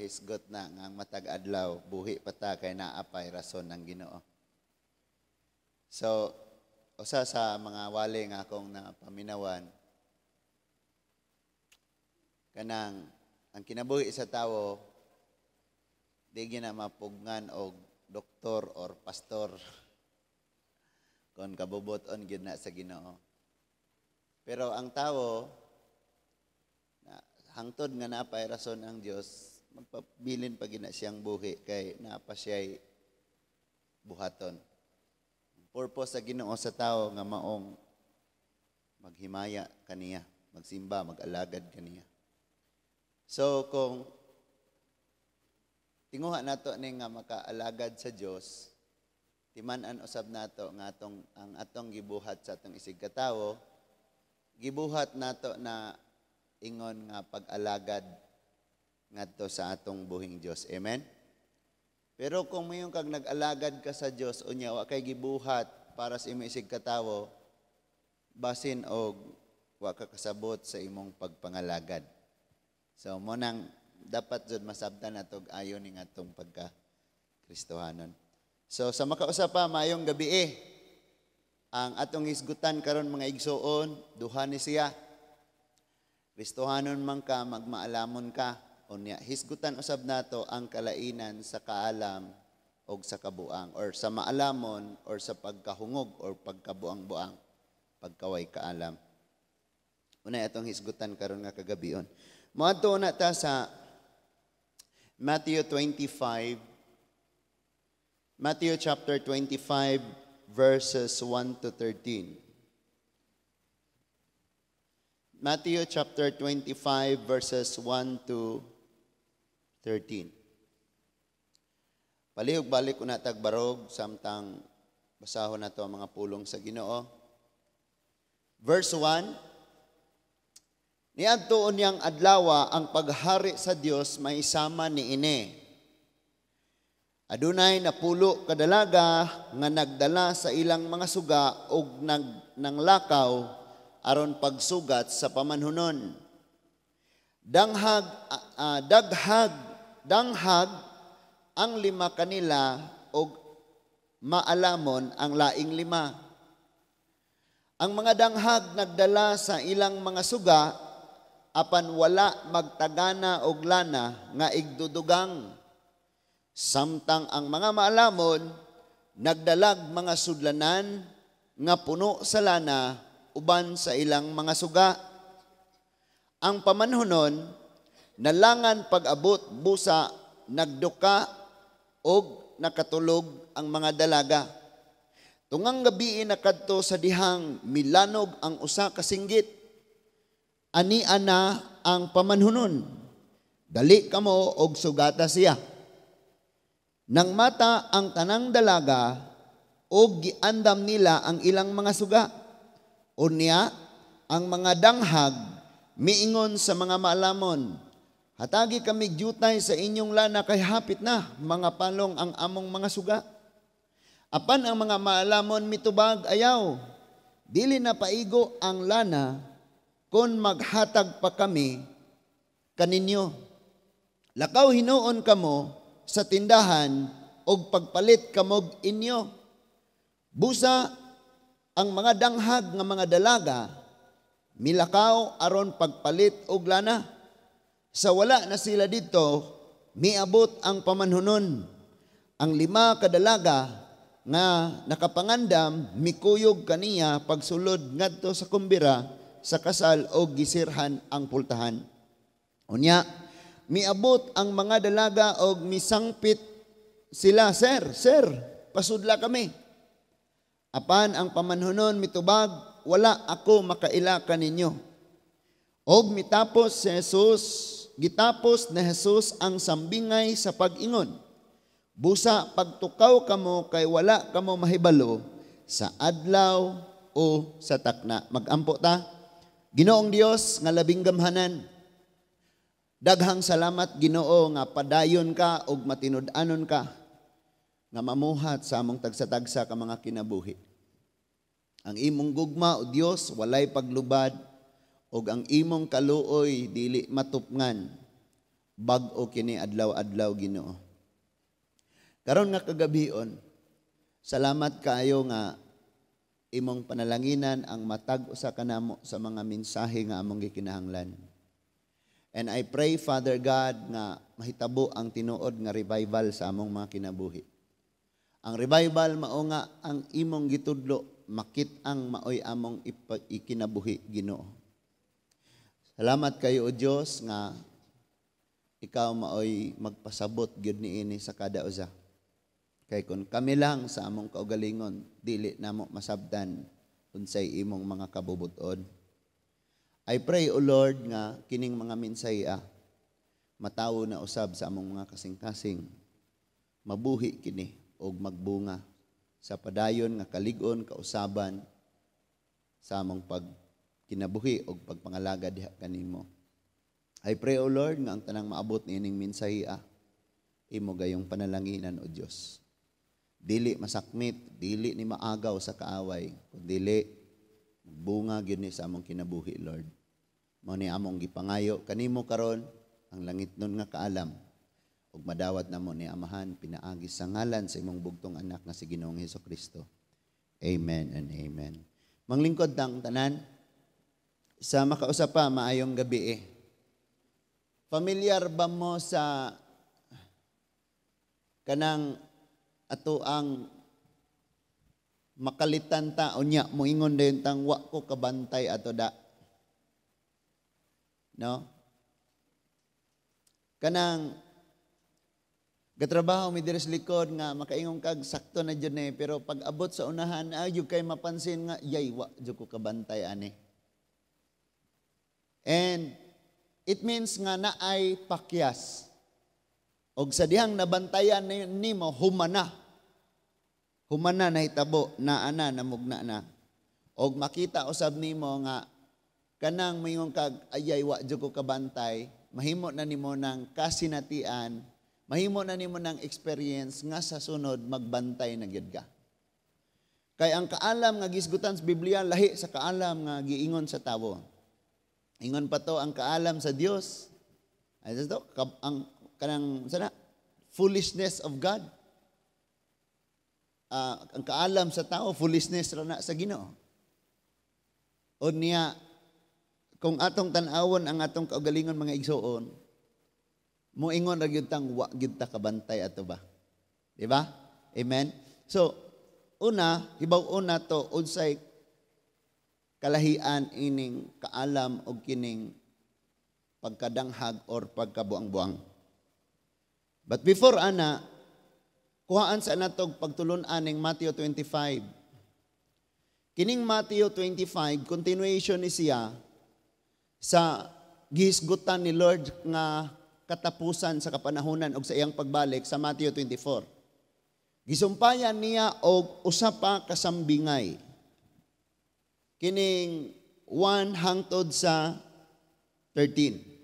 mahisgot na nga ang matag adlaw buhi pa ta kay naa pay rason ng Ginoo. So, usa sa mga wali nga akong napaminawan, kanang ang kinabuhi sa tawo di gyud na mapugngan og doktor or pastor kon kabubut-on gyud na sa Ginoo. Pero ang tawo na hangtod nga naa pay rason ang Dios, magpabilin pa gyud na siyang buhi kay naa pa siya'y buhaton. Purpose sa Ginoo sa tao nga maong maghimaya kaniya, magsimba, mag-alagad kaniya. So kung tinguha nato ni nga makaalagad sa Dios, timan-an usab nato nga atong ang atong gibuhat sa atong isig katawo, gibuhat nato na ingon nga pag-alagad ngadto sa atong buhing Dios. Amen. Pero kung moingon kag nag-alagad ka sa Dios unya wa kay gibuhat para sa imong isig katawo, basin og wa ka kasabot sa imong pagpangalagad. So mao nang dapat jud masabtan nato og ayo ning atong pagka Kristohanon. So sa makausa pa, maayong gabi eh. Ang atong hisgutan karon, mga igsuon, duha ni siya. Kristohanon man ka, magmaalamon ka. Unya, hisgutan usab nato ang kalainan sa kaalam og sa kabuang or sa maalamon or sa pagkahungog or pagkabuang-buang, pagkaway kaalam. Una atong hisgutan karon nga kagabion. Moadto na ta sa Matthew 25, Matthew chapter 25 verses 1 to 13. Matthew chapter 25 verses 1 to 13. Palihog balik una tag barog samtang basahon nato ang mga pulong sa Ginoo. Verse 1. Niadto unyang adlawa, ang paghari sa Dios mahisama niini. Adunay 10 ka dalaga nga nagdala sa ilang mga suga og nanglakaw aron pagsugat sa pamanhunon. Danghag daghag danghag ang lima kanila og maalamon ang laing lima. Ang mga danghag nagdala sa ilang mga suga apan wala magtagana og lana nga igdudugang. Samtang ang mga maalamon nagdalag mga sudlanan nga puno sa lana uban sa ilang mga suga. Ang pamanhunon nalangan pag-abot, busa nagduka og nakatulog ang mga dalaga. Tungang gabi nakadto sa dihang milanog ang usa ka singgit, "Ani ana ang pamanhunon. Dali kamo og sugata siya." Nang mata ang tanang dalaga og giandam nila ang ilang mga suga. Unya, ang mga danghag miingon sa mga maalamon, "Hatagi kami jutay sa inyong lana kay hapit na mga palong ang among mga suga." Apan ang mga maalamon mitubag, "Ayaw, dili na paigo ang lana kung maghatag pa kami kaninyo. Lakaw hinuon kamo sa tindahan og pagpalit kamog inyo." Busa ang mga danghag nga mga dalaga milakaw aron pagpalit og lana. Sa wala na sila didto, miabot ang pamanhunon. Ang lima ka dalaga nga nakapangandam mikuyog kaniya pagsulod ngadto sa kumbira sa kasal og gisirhan ang pultahan. Unya, miabot ang mga dalaga og misangpit sila, "Sir, sir, pasudla kami." Apan ang pamanhunon mitubag, "Wala ako makaila kaninyo." Og mitapos si Jesus, gitapos ni Jesus ang sambingay sa pag-ingon, "Busa pagtukaw kamo kay wala kamo mahibalo sa adlaw o sa takna." Magampo ta. Ginoong Dios nga labing gamhanan, daghang salamat, Ginoo, nga padayon ka og matinud-anon ka nga mamuhat sa among tagsa-tagsa ka mga kinabuhi. Ang imong gugma, o Dios, walay paglubad ug ang imong kaluoy dili matupngan. Bag-o kini adlaw-adlaw, Ginoo. Karon nga kagabion, salamat kaayo nga imong panalanginan ang matag usa kanamo sa mga mensahe nga among gikinahanglan. And I pray, Father God, nga mahitabo ang tinuod nga revival sa among mga kinabuhi. Ang revival mao nga ang imong gitudlo makit-ang maoy among ikinabuhi, Ginoo. Salamat kayo, O Dios, nga ikaw maoy magpasabot gyud niini sa kada usa. Kay kung kami lang sa among kaugalingon, dili namo masabtan unsay imong mga kabubuton. I pray, O Lord, nga kining mga mensahe matawo na usab sa among mga kasing-kasing, mabuhi kini og magbunga sa padayon nga kalig-on kausaban sa among pagkinabuhi og pagpangalaga diha kanimo. I pray, O Lord, nga ang tanang maabot niining mensahe imo gayong panalanginan, O Dios. Dili masakmit, dili ni maagaw sa kaaway, kundi bunga gyud ni sa among kinabuhi, Lord. Mao ni among gipangayo kanimo karon ang langitnon nga kaalam ug madawat namo ni Amahan pinaagi sa ngalan sa imong bugtong anak nga si Ginoong Hesukristo. Amen and amen. Manglingkod tang tanan sa makausap pa, maayong gabi eh. Familiar ba mo sa kanang ato ang makalitan ta, unya moingon din tang "Wa ko kabantay ato da"? No? Kanang gatrabaho mi diri sa likod nga makaingon kag sakto na jud ni, pero pag abot sa unahan ay kay mapansin nga yay wa jud ko kabantay ani. And it means nga naay pakyas. Og sa dihang nabantayan nimo humana. Humana nahitabo, naa na, namugna na. Og makita usab nimo nga kanang moingon kag ayay wa jud ko kabantay, mahimo na nimo ng kasinatian, mahimo na nimo ng experience nga sa sunod magbantay na gyud ka. Kay ang kaalam nga gisgutan sa Biblia lahi sa kaalam nga giingon sa tawo. Ingon pa to ang kaalam sa Dios. Ay to ang kanang sana foolishness of God. Ang kaalam sa tao, foolishness ra na sa Ginoo. O niya, kung atong tan-awon ang atong kaugalingon, mga igsuon, moingon ra gyud tang wa gyud ta kabantay ato ba? Di ba? Amen. So, una, hibaw-on nato unsay kalahian ining kaalam og kining pagkadanghag or pagkabuang-buang. But before ana, kuhaan sa natog pagtulun-an ning Matthew 25. Kining Matthew 25, continuation ni siya sa gihisgutan ni Lord nga katapusan sa kapanahunan og sa iyang pagbalik sa Matthew 24. Gisumpayan niya og usa pa kasambingay. Kining 1 hangtod sa 13.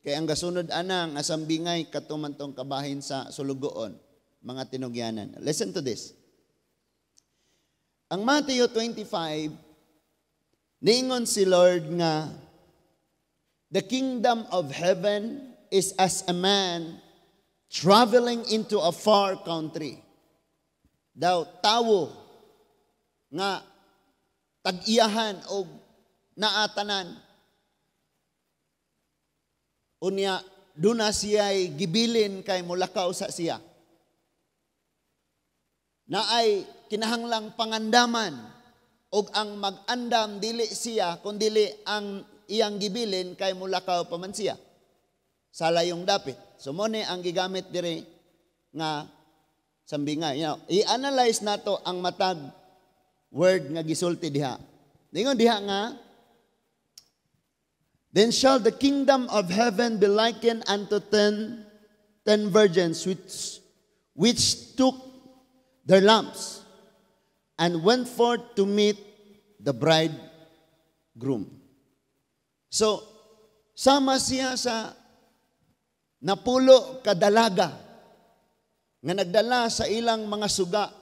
Kay ang gasunod ana nga sambingay katuman tong kabahin sa sulugoon, mga tinugyanan. Listen to this. Ang Matthew 25, niingon si Lord nga, "The kingdom of heaven is as a man traveling into a far country." Daw tawo nga tag-iyahan og naatanan. Unya, duna siya'y gibilin kay mulakaw sa siya. Naay kinahanglang pangandaman og ang mag-andam dili siya kundili ang iyang gibilin kay mulakaw pa man siya sa layong dapit. So mo ni ang gigamit diri nga sambingay. I-analyze nato ang matag word nga gisulti diha. Ningon diha nga, "Then shall the kingdom of heaven be likened unto 10 virgins which took their lamps and went forth to meet the bridegroom." So, sama siya sa 10 kadalaga nga nagdala sa ilang mga suga.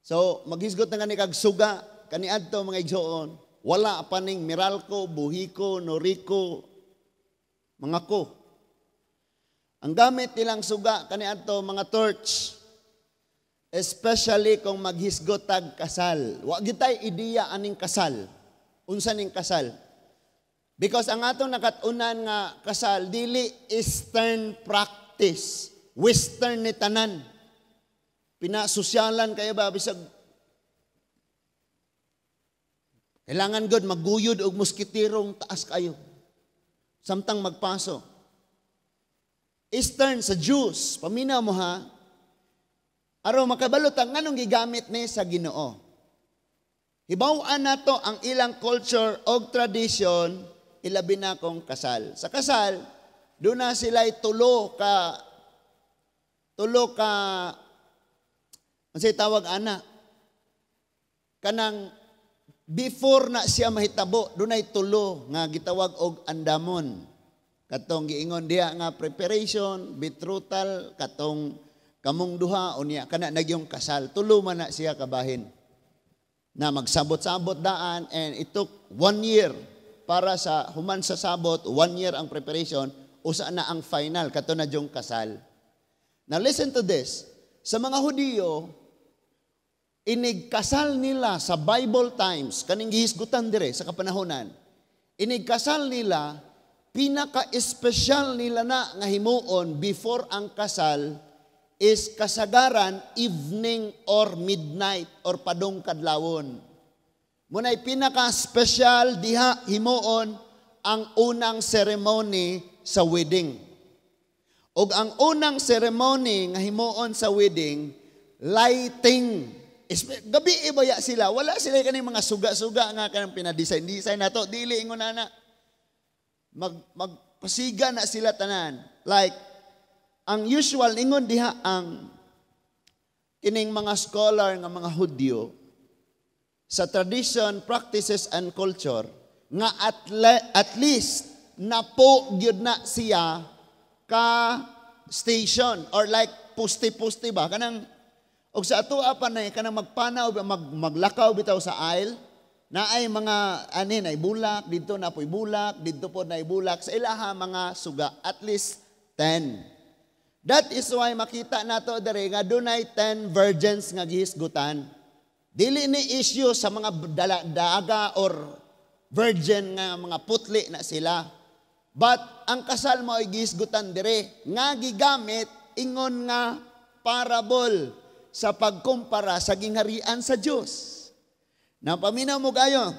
So, maghisgot na gani kag suga kaniadto, mga igsoon, wala pa ning Meralco, Buhico, Norico, mga ko. Ang gamit nilang suga kaniadto, mga torch. Especially kung maghisgot tag kasal. Wa gitay ideya aning kasal. Unsa ning kasal? Because ang atong nakat-unan nga kasal dili Eastern practice, Western ni tanan. Pinasosyalan kayo ba, bisag kailangan gud maguyod og moskitirong taas kayo samtang magpaso. Eastern sa Jews, paminaw mo ha. Aron makabalo ta nganong gigamit ni sa Ginoo. Hibaw-an nato ang ilang culture og tradition, ilabi na kung kasal. Sa kasal, doon na sila tulo ka, unsay tawag ana, kanang before na siya mahitabo, dunay tulo nga gitawag og andamon. Katong giingon diha nga preparation, betrothal, katong kamong duha, unya kana nagyong kasal. Tulo man na siya kabahin. Na magsabot-sabot daan, and it took one year para sa human sa sabot, one year ang preparation, usa na ang final, kato na yung kasal. Now listen to this. Sa mga Hudiyo, inig kasal nila sa Bible times, kaning gihisgutan dire sa kapanahonan, inig kasal nila, pinaka-espesyal nila na nga himuon before ang kasal is kasagaran evening or midnight or padong kadlawon. Muna'y pinaka-special diha himuon ang unang ceremony sa wedding. Og ang unang ceremony nga himuon sa wedding, lighting. Gabi ibaya sila, wala sila kaning mga suga-suga nga kanang pina-design-design nato, dili ingon ana. Magpasiga na sila tanan. Like ang usual ingon diha ang kining mga scholar nga mga Hudyo sa tradition, practices and culture nga at least napo gyud na siya ka station or like pusti-pusti ba, kanang og sa ato pa na kanang magpanaw, maglakaw bitaw sa aisle, naay mga ani, nay bulak didto, na poy bulak didto po, nay bulak sa ilaha, mga suga, at least 10. That is why makita nato dere nga dunay 10 virgins nga gihisgutan. Dili ni issue sa mga daaga or virgin nga mga putli na sila. But ang kasal mo ay gihisgutan dire nga gigamit ingon nga parable sa pagkumpara sa gingharian sa Dios. Napaminaw mo kayo.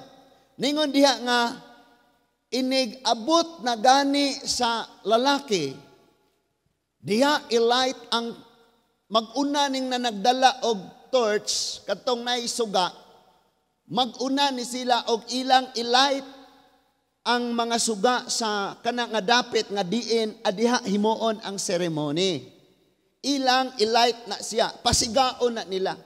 Ningon diha nga inig abot na gani sa lalaki, diha ilight ang mag-una ning nanagdala og torch, katong naisuga, mag-una ni sila og ilang ilight ang mga suga sa kana nga dapit nga diin adiha himuon ang ceremony. Ilang ilight na siya, pasigaon na nila.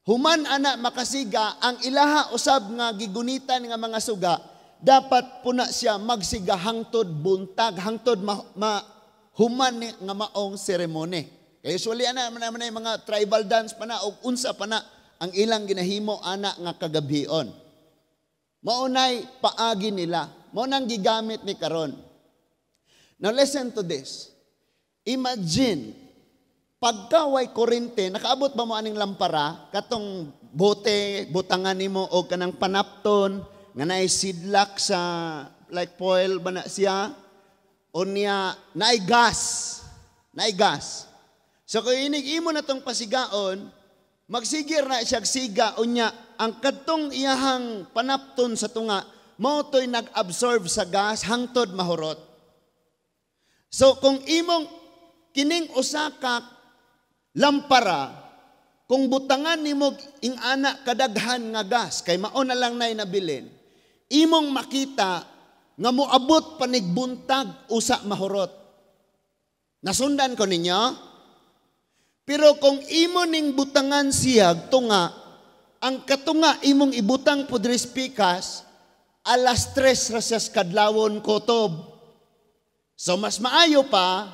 Human ana makasiga ang ilaha usab nga gigunitan nga mga suga, dapat puna siya magsiga hangtod buntag, hangtod ma human ni nga maong ceremony. Kaya usually ana man man mga tribal dance pa na og unsa pa na ang ilang ginahimo ana nga kagabhion. Maunay paagi nila. Mao nang gigamit ni karon. Now listen to this. Imagine pagka way kurente, nakaabot ba mo aning lampara, katong bote, butangan nimo o kanang panapton nga naay sidlak sa like foil ba na siya, o niya naay gas, naay gas. So kung inig imo na tong pasigaon, magsigir na siya siga, unya ang kadtong iyahang panapton sa tunga mao to'y nag-absorb sa gas hangtod mahurot. So kung imong kining usa ka lampara, kung butangan nimo ing ana kadaghan nga gas, kay mao na lang nay nabilin, imong makita nga moabot panigbuntag usa mahurot. Nasundan ko ninyo? Pero kung imo ning butangan siyag tunga, ang katunga imong ibutang pudris pikas, 3:00 ra siya kadlawon kotob. So mas maayo pa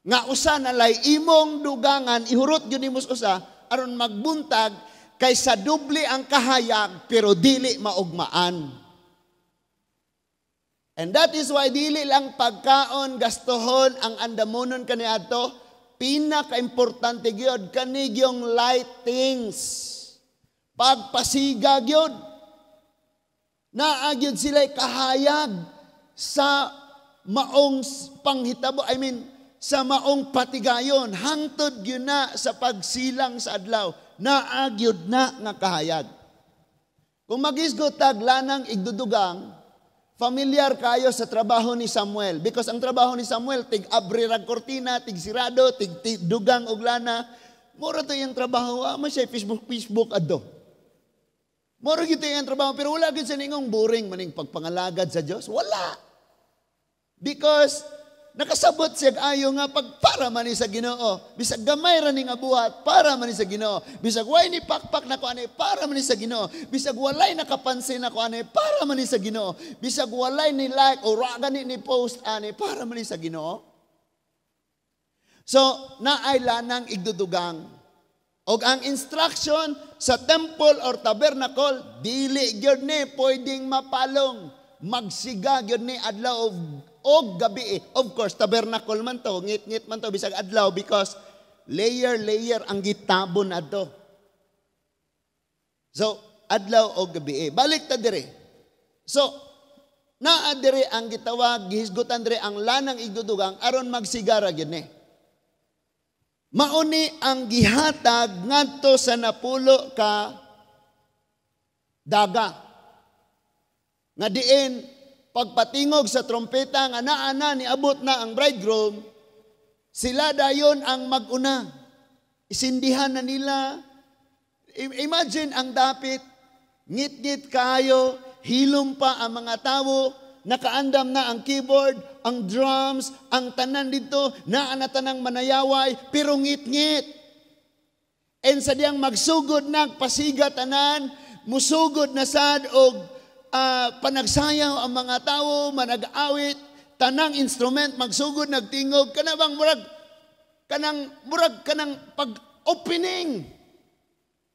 nga usa na lay imong dugangan, ihurot gyud nimo usa aron magbuntag, kaysa doble ang kahayag pero dili maugmaan. And that is why dili lang pagkaon, gastuhon ang andamonon kaniadto, pinaka-importante gyud kani yung lightings. Pagpasiga gyud. Naa gyud sila kahayag sa maong panghitabo, I mean, sa maong patigayon, hangtod gyud na sa pagsilang sa adlaw, naa gyud na nga kahayag. Kung magisgot tag lanang igdudugang, familiar kayo sa trabaho ni Samuel. Because ang trabaho ni Samuel, tig-abri rag kortina, tig-sirado, tig dugang og lana. Mura to iyang trabaho, man siya Facebook, Facebook adto. Mura gyud iyang trabaho, pero wala gyud sa ningong boring maning pagpangalagad sa Dios. Wala. Because nakasabot siya ayo nga pag para man ni sa Ginoo. Bisag gamay ra ni nga buhat, para man ni sa Ginoo. Bisag way ni pakpak nako ani, para man ni sa Ginoo. Bisag walay nakapansin nako ani, para man ni sa Ginoo. Bisag walay ni like o ra gani ni post ani, para man ni sa Ginoo. So, naay lanang igdudugang. Og ang instruction sa temple or tabernacle, dili gyud ni pwedeng mapalong. Magsiga gyud ni adlaw og gabi. Of course, tabernacle man to, ngit-ngit man to bisag adlaw because layer layer ang gitabon adto. So, adlaw og gabi. Balik ta dire. So, naa dire ang gitawag, gihisgutan dire ang lanang igdudugang aron magsigara gyud ni. Mauni ang gihatag ngadto sa 10 ka daga. Nga diin pagpatingog sa trompeta nga naa na niabot na ang bridegroom, sila dayon ang maguna. Isindihan na nila. Imagine ang dapit, ngit-ngit kayo, hilom pa ang mga tawo, nakaandam na ang keyboard, ang drums, ang tanan dito, naa na tanang manayaway, pero ngit-ngit. And sa diyang magsugod na pasiga tanan, musugod na sad og panagsayaw ang mga tawo, manag-awit, tanang instrument magsugod nagtingog, kana bang murag kanang pag-opening,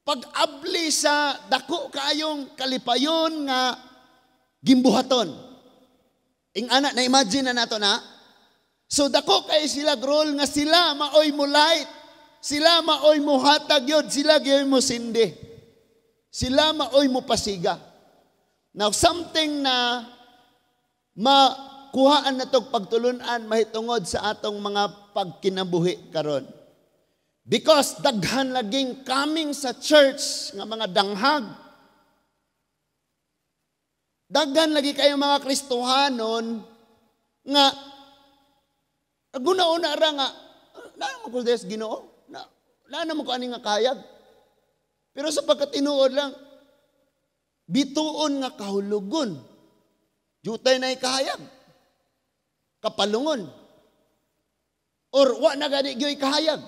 pag-abli sa dako kaayong kalipayon nga gimbuhaton. Ing ana na imagine na nato na. So dako kay sila role nga sila maoy mo light. Sila maoy mo hatag yun, sila gyud mo sindi. Sila maoy mo pasiga. Now something na makuhaan na tog pagtulunan mahitungod sa atong mga pagkinabuhi karon. Because daghan laging coming sa church nga mga danghag. Daghan lagi kayo mga Kristohanon nga guna-una ra nga naa mo ko des Ginoo. Na mo ko ani nga kahayag. Pero sa pagkatinuod lang, bituon nga kahulugon. Jutay na kahayag. Kapalungon. Or wa na gani gyoy kahayag.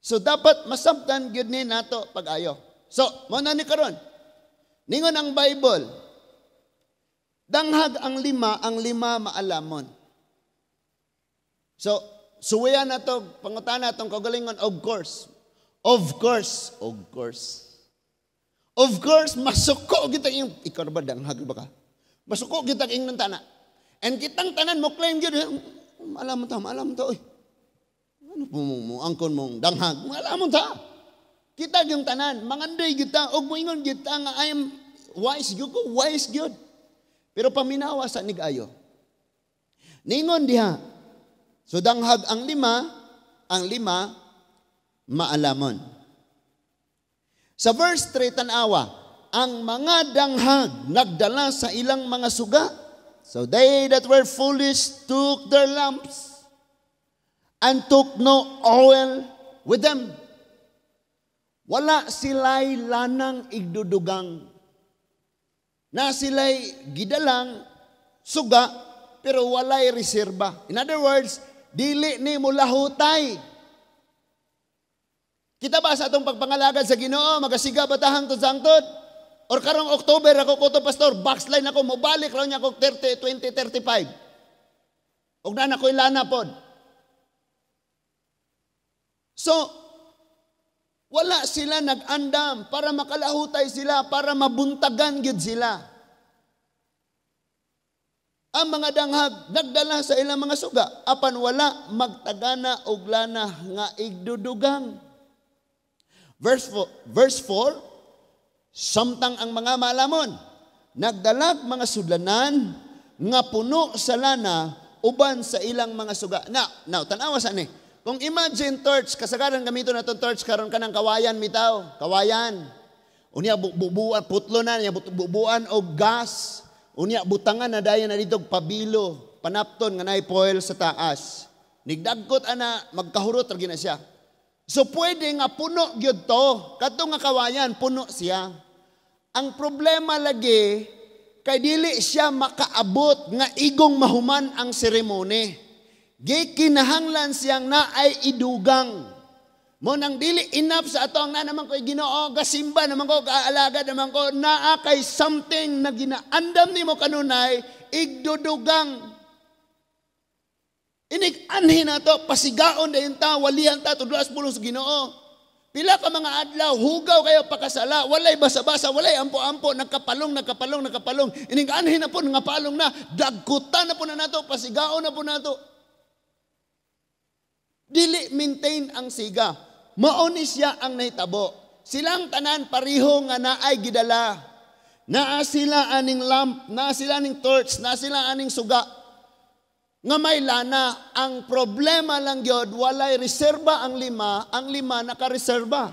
So dapat masabtan gyud ni nato pag-ayo. So, mo na ni karon. Ningon ang Bible, danghag ang lima maalamon. So, suwayan na to, pangutana atong kagalingon, of course. Of course, of course. Of course, masuko kita yung, ikaw ba, danghag ba ka? Masuko kita ingnon tana. And kitang tanan mo claim gyud, alam mo ta, oy. Ano po mo angkon mong danghag? Alam mo ta. Kita yung tanan, mangandoy kita, og moingon kita nga I am wise gyud ko, wise gyud. Pero paminawa sa nigayo. Ningon diha. So danghag ang lima maalamon. Sa verse 3, tanawa, ang mga danghag nagdala sa ilang mga suga. So they that were foolish took their lamps and took no oil with them. Wala sila'y lanang igdudugang. Na sila'y gidalang suga, pero walay reserba. In other words, dili ni mo lahutay. Kita ba sa atong pagpangalagad sa Ginoo, magasiga ba ta hangtod sa hangtod? Or karong October ako ko to, pastor, backslide ako, mobalik raw niya ako 30, 20, 35. Og na ako'y lana pod. So, wala sila nag-andam para makalahutay sila, para mabuntagan gyud sila. Ang mga danghag nagdala sa ilang mga suga apan wala magtagana og lana nga igdudugang. Verse 4, samtang ang mga maalamon nagdalag mga sudlanan nga puno sa lana uban sa ilang mga suga. Now, tan-awa sa ni. Kung imagine torch, kasagaran gamiton naton torch karon kanang kawayan mitaw, kawayan. Unya bubuan putlo na niya, bubuan og gas. Unya butangan na dayon na dito pabilo, panapton nga naay foil sa taas. Nigdagkot ana magkahurot ra gyud na siya. So pwede nga puno gyud to, kadto nga kawayan puno siya. Ang problema lagi kay dili siya makaabot nga igong mahuman ang seremony. Gikinahanglan siyang naay idugang. Mo nang dili enough sa ato ang na naman ko Ginoo, gasimba naman ko, gaalagad naman ko, naa kay something na ginaandam nimo kanunay igdudugang. Inig anhin nato, pasigaon dayon ta, walihan ta tudloas pulong sa Ginoo. Pila ka mga adlaw, hugaw kayo pakasala, walay basa-basa, walay ampo-ampo, nagkapalong, nagkapalong, nagkapalong. Inig anhin na po, nga palong na, dagkutan na po na nato, pasigaon na po nato. Dili maintain ang siga. Mao ni siya ang nahitabo. Silang tanan pariho nga naay gidala. Naa sila aning lamp, naa sila aning torch, naa sila aning suga. Nga may lana, ang problema lang gyud, walay reserba ang lima nakareserba.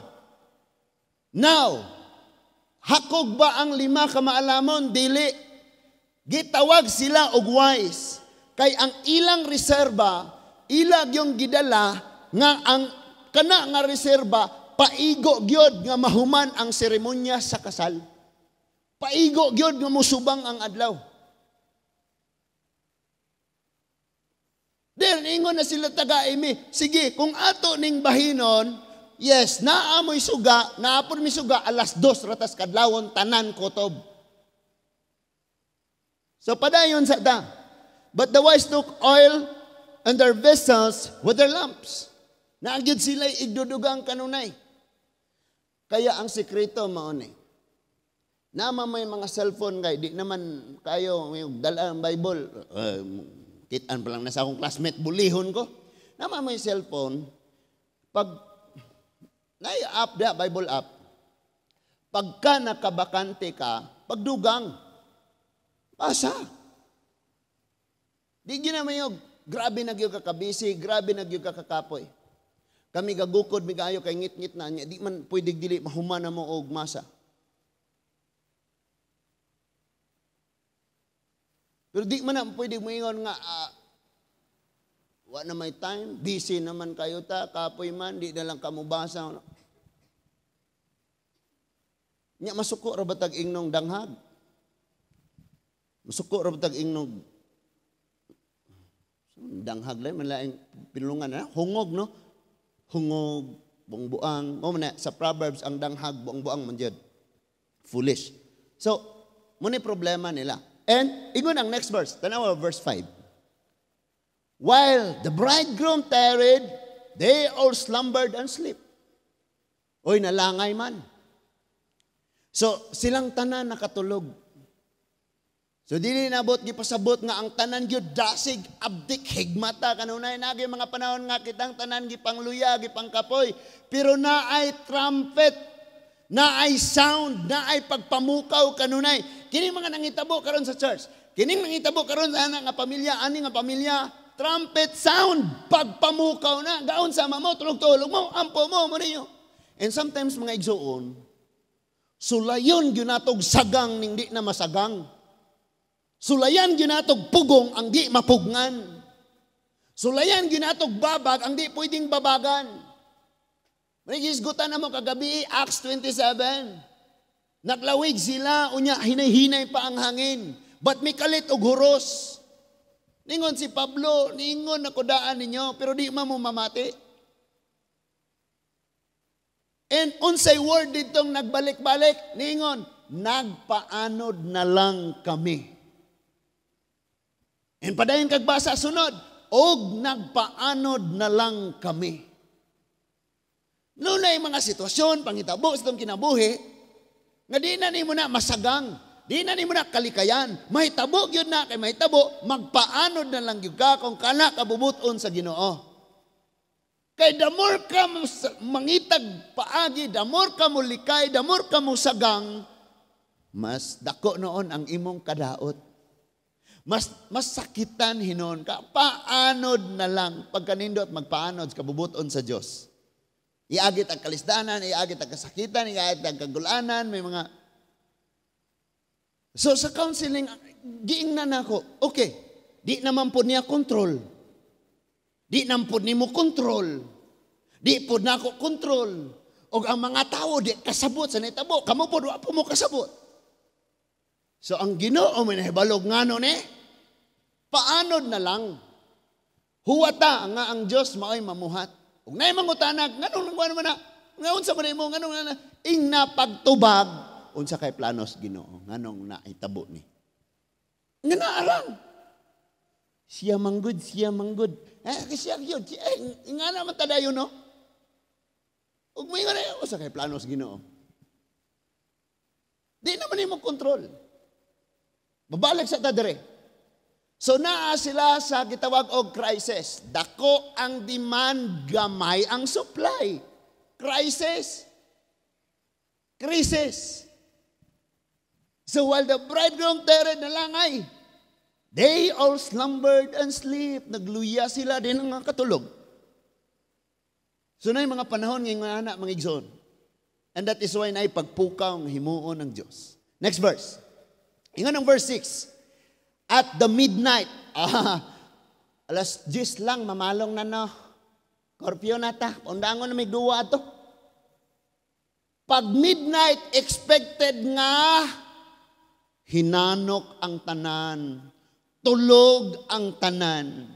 Now, hakog ba ang lima ka maalamon? Dili. Gitawag sila og wise. Kay ang ilang reserba, ilag yung gidala nga ang kana nga reserba paigo gyud nga mahuman ang seremonya sa kasal. Paigo gyud nga musubang ang adlaw. Then ingon na sila taga-imi, sige, kung ato ning bahinon, yes, naamoy suga, naapon mi suga 2:00 ratas kadlawon tanan kotob. So padayon sa ta. But the wise took oil and their vessels with their lamps. Naanggid sila igdudugang kanunay. Kaya ang sekreto mao ni. Nama may mga cellphone kay di naman kayo dala ang Bible. Kitaan pa lang na sa akong classmate, bulihon ko. Nama may cellphone, pag naay app da, Bible app. Pagka nakabakante ka, pagdugang, basa. Di gina mayo, grabe na gyud ka kabisi, grabe na gyud ka kakapoy. Kami gagukod, migayo kay ngit-ngit na niya. Di man pwede dili mahuman na mo og masa. Pero di man na pwede moingon nga, wa na may time, busy naman kayo ta, kapoy man, di na lang kamubasa. Nya masuko ra ba tag ingnong danghag? Masuko ra ba tag ingnong danghag lang, malaing pinulungan na, hungog no? Hungog, buang-buang. O man sa Proverbs, ang danghag, buang-buang man jud. Foolish. So, muna problema nila. And, ingon ang next verse. Tanawa, verse 5. While the bridegroom tarried, they all slumbered and sleep. Oy, nalangay man. So, silang tanan nakatulog. So, dili nabot, gipasabot nga ang tanan gyud dasig, abdik, higmata, kanunay nagi mga panahon nga kitang tanan gipangluya, gipangkapoy. Pero naay trumpet, naay sound, naay pagpamukaw kanunay. Kini mga nangitabo karon sa church. Kining nangitabo karon sa ana nga pamilya, ani nga pamilya, trumpet sound, pagpamukaw na, gaon sama mo, tulog-tulog mo, ampo mo, mo ninyo. And sometimes mga igsoon, sulayon gyud natog sagang ning di na masagang. Sulayan ginatog pugong ang di mapugngan. Sulayan ginatog babag ang di pwedeng babagan. Manigisgutan na mo kagabi, Acts 27. Naglawig sila, unya hinay-hinay pa ang hangin. But may kalit og huros. Ningon si Pablo, ningon ako daan ninyo, pero di man mo mamati. And unsay word ditong nagbalik-balik, ningon, nagpaanod na lang kami. And padayon kagbasa sunod, og nagpaanod na lang kami. Nunay mga sitwasyon, pangitabo sa itong kinabuhi, nga di na nimo na masagang, Di na nimo na kalikayan. Mahitabo gyud na kay mahitabo, magpaanod na lang gyud ka kung kana kabubuton sa Ginoo. Kay the more ka mangitag paagi, the more ka mulikay, the more ka musagang, mas dako noon ang imong kadaot. Mas sakitan hinon ka. Paanod na lang. Pagkanindot, magpaanod kabubuton sa Dios. Iagit ang kalisdanan, iagit ang kasakitan, iagit ang kagulanan, may mga. So sa counseling, giingnan nako, okay, di naman po niya control. Di naman po nimo control. Di po nako control. O ang mga tao di kasabot sa nitabo. Kamo po, wa po mo kasabot. So ang Ginoo may nahibalog ngano ni, paanod na lang. Huwata nga ang Dios maoy mamuhat. Ug naay mangutana, nganong nagkuan man na? Nga unsa man nimo, nganong na ingna pagtubag, unsa kay planos Ginoo, nganong naitabo ni? Nga naarang. Siya manggod, siya manggod. Eh, siya gyud. Eh, nga naman tadayon, no? Ug moingon na, unsa kay planos Ginoo? Di naman nimo kontrol. Babalik sa tadere. So naa sila sa gitawag og crisis. Dako ang demand, gamay ang supply. Crisis. Crisis. So while the bridegroom tarried na langay, they all slumbered and sleep. Nagluya sila, di na nga katulog. So na mga panahon ngayong mga anak, mga igsoon. And that is why naay pagpukaw ang himuon ng Diyos. Next verse. Ingon ang verse 6. At the midnight, alas 10 lang, mamalong na no. Curfew na ta, undangon na may duwa ato. Pag midnight, expected nga, hinanok ang tanan, tulog ang tanan.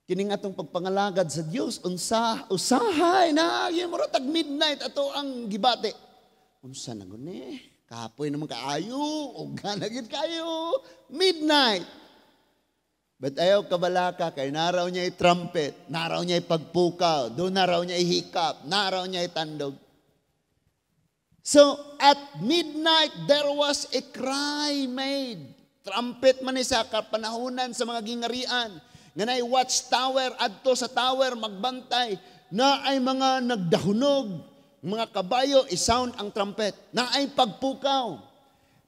Kining atong pagpangalagad sa Dios, unsa usahay na mura tag midnight ato ang gibati. Unsa na guni? Kapoy naman kaayo, og gid kayo. Midnight. But ayaw kabalaka kay naraw niya trumpet, naraw niya pagpukaw, do naraw niya hikap, naraw niya tandog. So at midnight there was a cry made. Trumpet man ni sa kapanahunan sa mga gingarian. Nga naay watchtower adto sa tower magbantay na ay mga nagdahunog, mga kabayo i-sound ang trumpet. Na ay pagpukaw.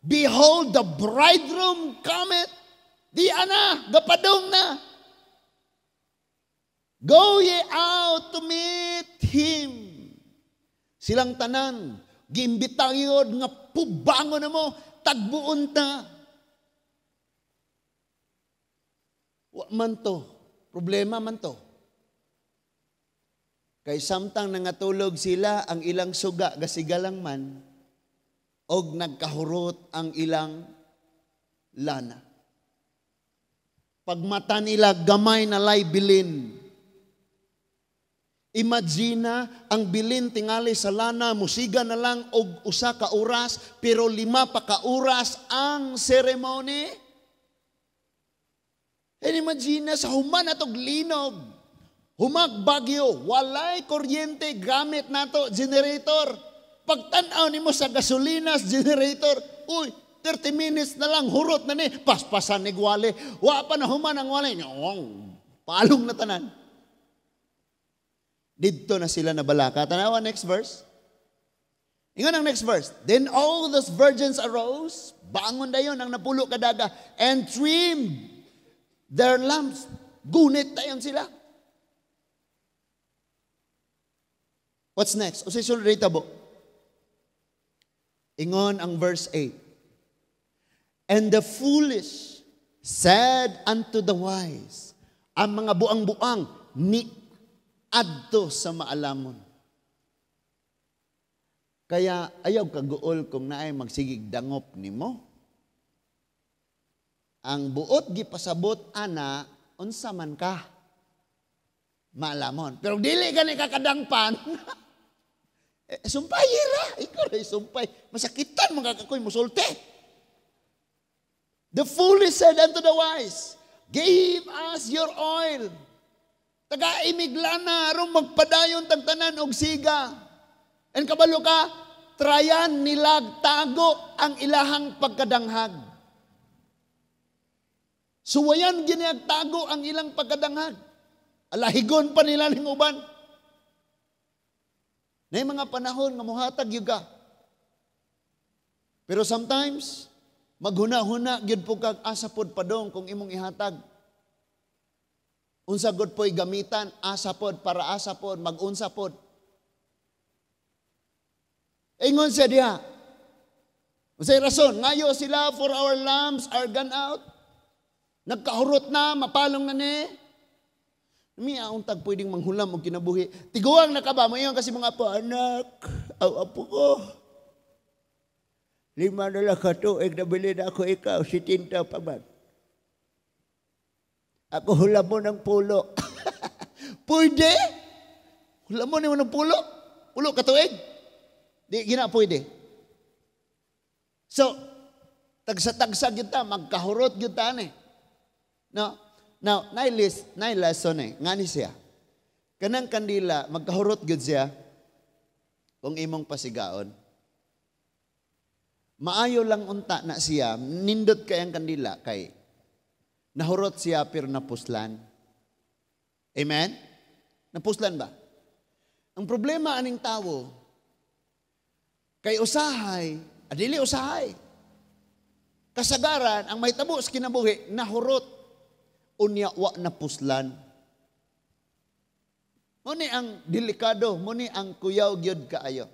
Behold, the bridegroom cometh. Di ana, gapadong na. Go ye out to meet him. Silang tanan, giimbitang yun nga pubango na mo, tagbuon ta. Wa man to, problema man to. Kay samtang nangatulog sila, ang ilang suga gasigalang man, og nagkahurot ang ilang lana. Pagmata nila, gamay na lay bilin. Imagine ang bilin tingali sa lana, musiga na lang og usa ka oras, pero 5 pa ka oras ang ceremony. And imagine sa human atog linog, humag bagyo, walay kuryente, gamit nato generator. Pagtan-aw nimo sa gasolinas generator, uy, 30 minutes na lang, hurot na ni, paspasan ni gwale. Wa pa na human ang wale. Palong na tanan. Didto na sila nabalaka. Tanawa, next verse. Ingon ang next verse. Then all those virgins arose, bangon dayon ang 10 kadaga, and trimmed their lamps. Gunit dayon sila. What's next? Unsay sulod dito? Ingon ang verse 8. And the foolish said unto the wise, ang mga buang-buang ni adto sa maalamon. Kaya ayaw kaguol kung naay magsigig dangop nimo. Ang buot gipasabot ana, unsa man ka maalamon. Pero dili ka ni kakadangpan, eh, sumpay ra, ikaw ra sumpay. Masakitan mga kakoy musulte. The foolish said unto the wise, give us your oil. Taga-imiglana, aron magpadayon tagtanan og siga. And kabalo ka, Trayan nilag tago ang ilahang pagkadanghag. Suwayan gini tago ang ilang pagkadanghag. Alahigon pa nila ning uban. Nay mga panahon nga muhatag gyud ka. Pero sometimes maghuna-huna gyud po kag asa pod padong kung imong ihatag. Unsa gud po'y gamitan, asa pod, para asa pod, magunsa pod. Ingon siya diha. Unsay rason? Ngayo sila, "For our lamps are gone out." Nagkahurot na, mapalong na ni. Mi untag pwedeng manghulam og kinabuhi. Tiguang na ka ba? Moingon kasi mga apo, "Anak, aw apo ko. 5 na lang ka tuig, nabili na ako ikaw, 70 pa man. Ako hulam mo ng pulo." Pwede? Hulam mo ng pulo? Pulo ka tuig? Di gina pwede. So, tagsa-tagsa kita, magkahurot gyud ta ni. No? Now, nay lesson eh. Ngani siya. Kanang kandila, magkahurot gyud siya kung imong pasigaon. Maayo lang unta na siya, nindot kay ang kandila kay nahurot siya pero napuslan. Amen? Napuslan ba? Ang problema aning tawo, kay usahay, adili usahay. Kasagaran, ang mahitabo sa kinabuhi, nahurot, unya wa napuslan. Muni ang delikado, muni ang kuyaw gyud kaayo.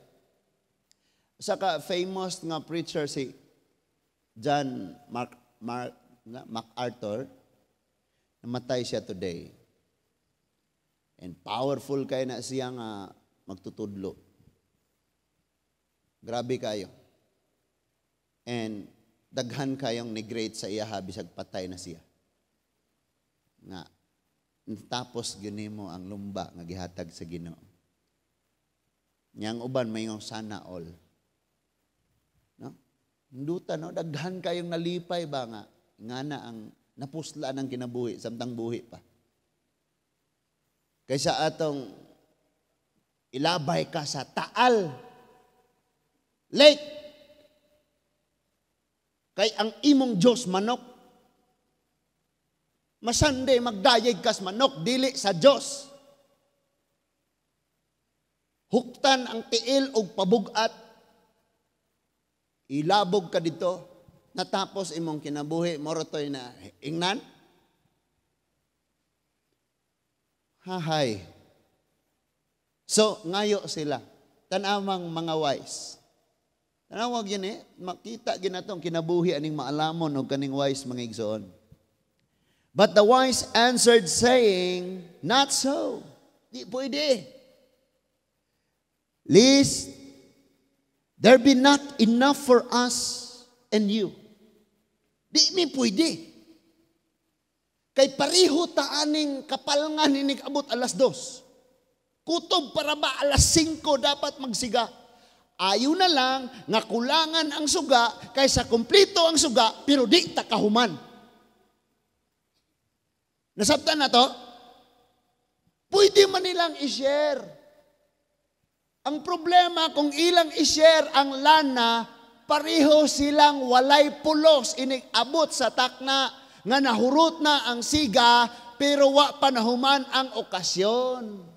Sa ka famous nga preacher si John Mark, Mark MacArthur, namatay siya today. And powerful kay na siya nga magtutudlo. Grabe kayo. And daghan kayong ni-great sa iya bisag patay na siya. Nga tapos mo ang lumba nga gihatag sa Ginoo. Niyang uban mayong sana all. No? Nduta no, daghan kayong nalipay ba nga ngana ang napusla ng kinabuhi samtang buhi pa. Kaysa atong ilabay ka sa Taal Lake. Kay ang imong Diyos manok. Masande magdayeg kas manok dili sa Diyos. Huktan ang tiil og pabugat. Ilabog ka dito. Natapos imong kinabuhi, morotoy na ingnan. Hahay. So, ngayo sila. Tanawang mga wise. Tanawag yun eh. Makita ginatong kinabuhi aning maalamon o kaning wise mga igsoon. But the wise answered saying, "Not so." Di pwede. "Lest there be not enough for us and you." Di mi pwede. Kay pareho ta aning kapalngan inig abot 2:00. Kutob para ba 5:00 dapat magsiga. Ayo na lang nga kulangan ang suga kaysa kumplito ang suga pero di ta kahuman. Nasabtan na to? Pwede man nilang i-share. Ang problema kung ilang i-share ang lana, pareho silang walay pulos inig abot sa takna nga nahurot na ang siga pero wa pa nahuman ang okasyon.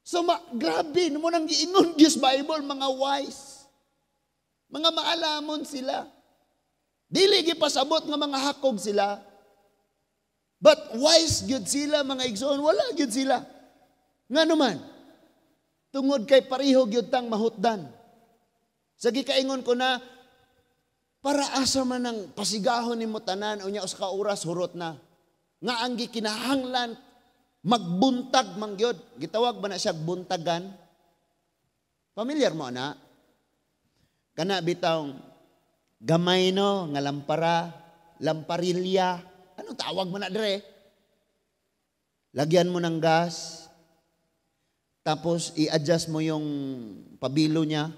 So grabe mo nang giingon Diyos Bible, mga wise. Mga maalamon sila. Dili gipasabot nga mga hakog sila. But wise gyud sila mga igsoon, wala gyud sila. Nga naman, tungod kay pareho gyud tang mahutdan. Sa gikaingon ko na, para asa man ang pasigahon nimo tanan unya usa ka oras hurot na. Nga ang gikinahanglan magbuntag man gyud. Gitawag ba na siya buntagan? Familiar mo na? Kana bitawng gamay no nga lampara, lamparilya. Anong tawag mo na dire? Lagyan mo ng gas. Tapos i-adjust mo yung pabilo niya.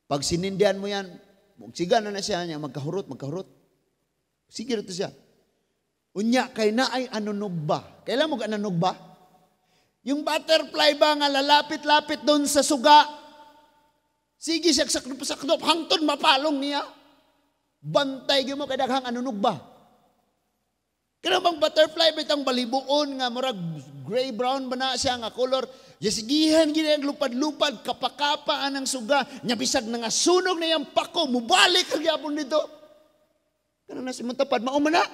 Pag sinindihan mo yan, siga na na siya niya, magkahurot, magkahurot. Sige rito siya. Unya, kay na ay anunog ba? Kailan mo ka anunog ba? Yung butterfly ba nga lalapit-lapit doon sa suga, sige siya saknop-saknop, hangtod mapalong niya. Bantay gyud mo kay daghang anunog ba. Kana bang butterfly bitang balibuon nga murag gray brown ba na siya nga color? Yasigihan gid ang lupad-lupad, kapakapa anang suga nya, bisag nga sunog na yang pako, mubalik ang gyapon dito. Kana na si Muntapad, mao man na.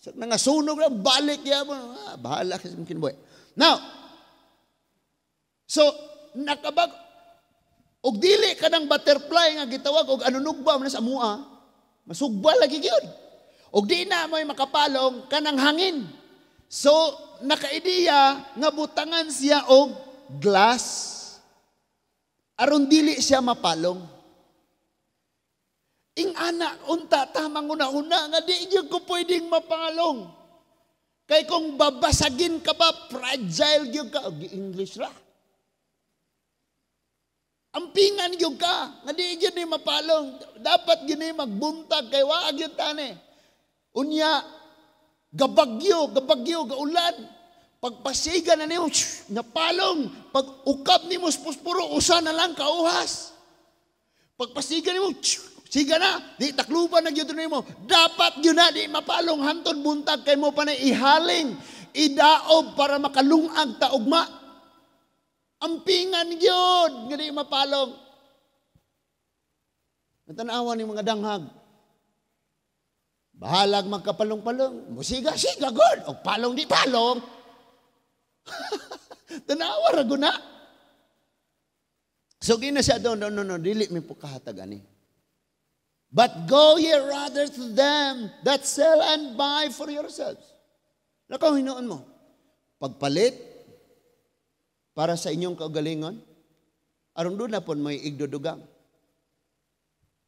Sa nga sunog na, balik gyapon. Ah, bahala ka sa kinabuhi. Now, so nakabag og dili ka ng butterfly nga gitawag og anunog ba man sa amua, masugba lagi gyud. Og di na mo'y makapalong kanang hangin. So, nakaidiya nga butangan siya og glass aron dili siya mapalong. Ing ana unta tamang una-una nga di gyud ko pwedeng mapalong. Kay kung babasagin ka ba, fragile gyud ka. Og English ra. Ampingan gyud ka, nga di gyud ni mapalong. Dapat gyud ni magbuntag kay wa gyud tani. Unya, gabagyo, gabagyo, gaulan. Pagpasiga na nimo, shh, napalong. Pag ukab nimo sa puspuro, usa na lang kauhas. Pagpasiga nimo, shh, siga na, di takluban na gyud nimo. Dapat gyud na di mapalong hantod buntag kay mo pa na ihaling, idaob para makalungag ta ugma. Ampingan gyud nga di mapalong. Natanawa ni mga danghag. Bahalag magkapalong-palong. Musiga, siga, good. O palong di palong. Tanawa ra guna. So gina siya doon, no, no, no, dili mi po kahatag ani. But go ye rather to them that sell and buy for yourselves. Nakaw hinuon mo. Pagpalit para sa inyong kaugalingon, aron doon na pon may igdudugang.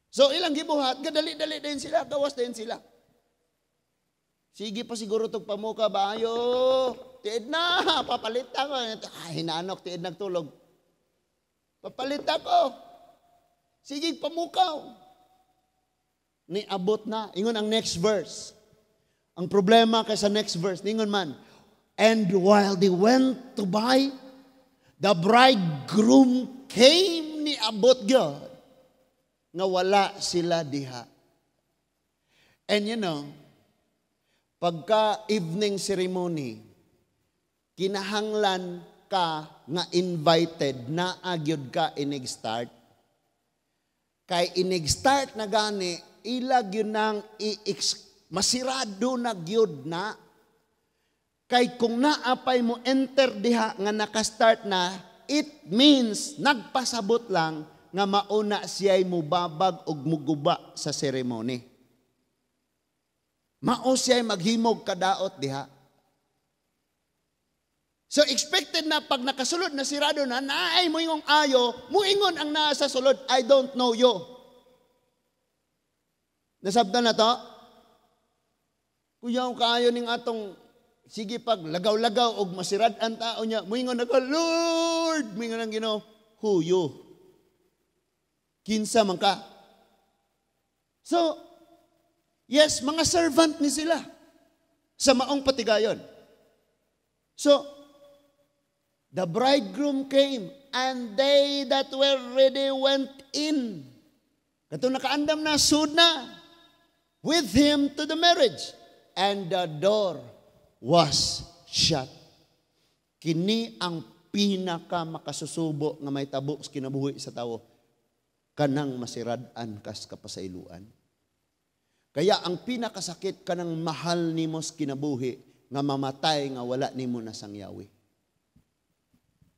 So ilang gibuhat, gadali-dali din sila, gawas din sila. Sige pa siguro tog pamuka ba ayo. Tiid na, papalit ako. Ay, hinanok, tiid nagtulog. Papalit ako. Sige, pamukaw. Niabot na. Ingon ang next verse. Ang problema kay sa next verse, ningon man, "And while they went to buy, the bridegroom came." Niabot gyud nga wala sila diha. And pagka evening ceremony, kinahanglan ka nga invited na agyod ka inig start. Kay inig start na gani, ila gyud nang i masirado na gyud na. Kay kung naapay mo enter diha nga nakastart na, it means nagpasabot lang nga mauna siya'y mubabag og muguba sa ceremony. Mao siya'y maghimog kadaot diha. So expected na pag nakasulod na, sirado na, naay mo ingong ayo, muingon ang nasa sulod, "I don't know you." Nasabtan na to? Kuyaw kaayo ning atong sige pag lagaw-lagaw og masirad ang tao niya, muingon ako, "Lord," muingon ang Ginoo, "Who you?" Kinsa man ka? So, yes, mga servant ni sila sa maong patigayon. So, the bridegroom came and they that were ready went in. Kato nakaandam na, sud na with him to the marriage. And the door was shut. Kini ang pinaka makasusubo nga may tabo sa kinabuhi sa tawo, kanang masirad-an kas kapasayloan. Kaya ang pinakasakit, kanang mahal nimo sa kinabuhi nga mamatay nga wala nimo nasangyawi.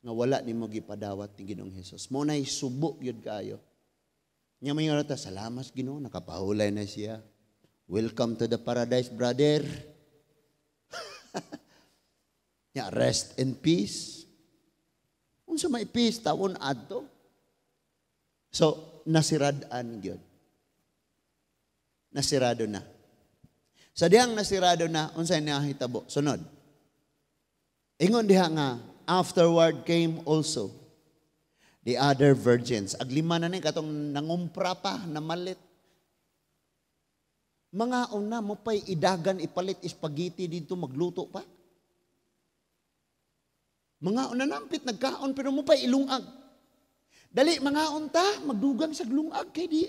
Nga wala nimo gipadawat ni Ginoong Hesus. Mo nay subo gyud kaayo. Nya may ta, "Salamat Ginoo, nakapahulay na siya. Welcome to the paradise, brother." Nya rest in peace. Unsa may peace tawon adto? So, nasirad-an gyud. Nasirado na. Sa dihang nasirado na, unsay nahitabo? Sunod. Ingon diha nga, afterward came also the other virgins. Aglima na ni katong nangumpra pa, namalit. Mga una mo pa'y idagan ipalit spaghetti dito, magluto pa. Mga nanampit nagkaon pero mo pa ilungag. Dali mga unta, magdugang sa lungag kay di.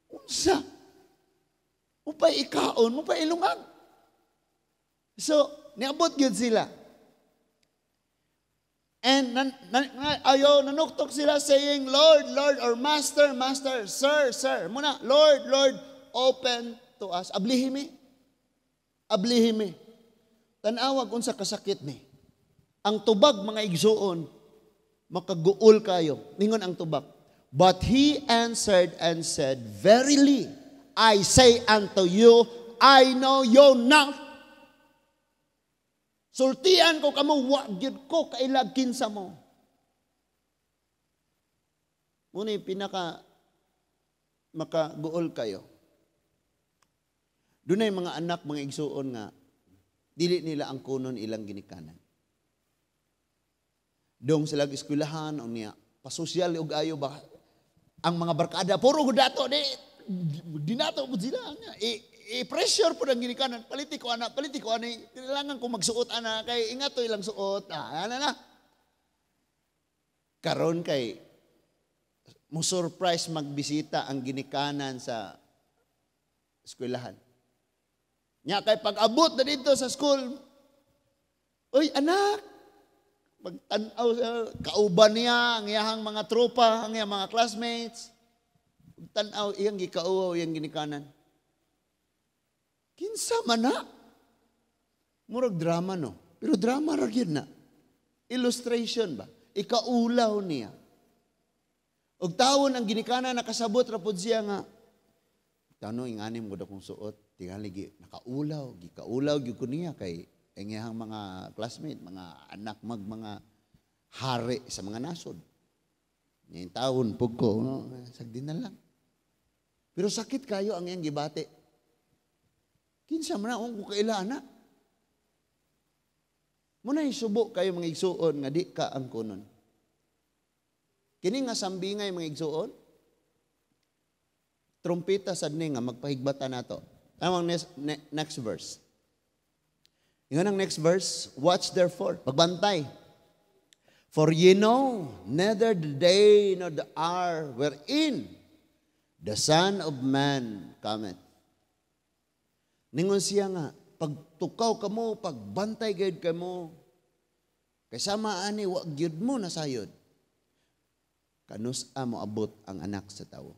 Unsa? Upay ikaon, mo pa ilungag. So, niabot gyud sila. And nan, nan, ayo nanuktok sila saying, "Lord, Lord," or "Master, Master, Sir, Sir." Muna, "Lord, Lord, open to us." Ablihi mi. Ablihi mi. Tan-awag unsa kasakit ni. Ang tubag, mga igsuon, makaguol kayo. Ningon ang tubag. But he answered and said, "Verily, I say unto you, I know you not." Sultian ko kamo, wa gyud ko kailag kinsa mo. Muna yung pinaka makaguol kayo. Dunay mga anak, mga igsuon, nga dili nila ang kunon ilang ginikanan. Dong sila eskwelahan unya pasosyal og ayo ba ang mga barkada, puro gud dato di dinato pud sila nya. I pressure pud ang ginikanan, "Paliti ko ana, paliti ko ani, kailangan ko magsuot ana kay ingato ilang suot." Ah, ana na. Karon kay mo surprise magbisita ang ginikanan sa eskwelahan. Nya kay pag-abot na dito sa school, "Uy anak," pagtan-aw sa kauban niya, ang iyahang mga tropa, ang iyang mga classmates. Pagtan-aw, iyang gikauwaw, iyang ginikanan. Kinsa man na? Murag drama, no? Pero drama ra gyud na. Illustration ba? Ikaulaw niya. Og tawon ang ginikanan, nakasabot ra pud siya nga tano ingani mo akong suot, tingali gi nakaulaw, gikaulaw gyud ko niya kay ang iyang mga classmate, mga anak mag mga hari sa mga nasod. Ngayon taon pug ko, no, sagdi na lang. Pero sakit kayo ang iyang gibati. Kinsa man na ko kaila ana. Muna subo kayo, mga igsuon, nga di ka ang kunon. Kini nga sambingay, mga igsuon, trumpeta sad ni nga magpahigbata nato. Ang next verse. Ingon ang next verse, "Watch therefore," pagbantay. "For ye know neither the day nor the hour wherein the Son of Man cometh." Ningon siya nga, pagtukaw kamo, pagbantay gayud kamo, kay sama ani wa gyud mo nasayod kanus mo abot ang Anak sa Tawo.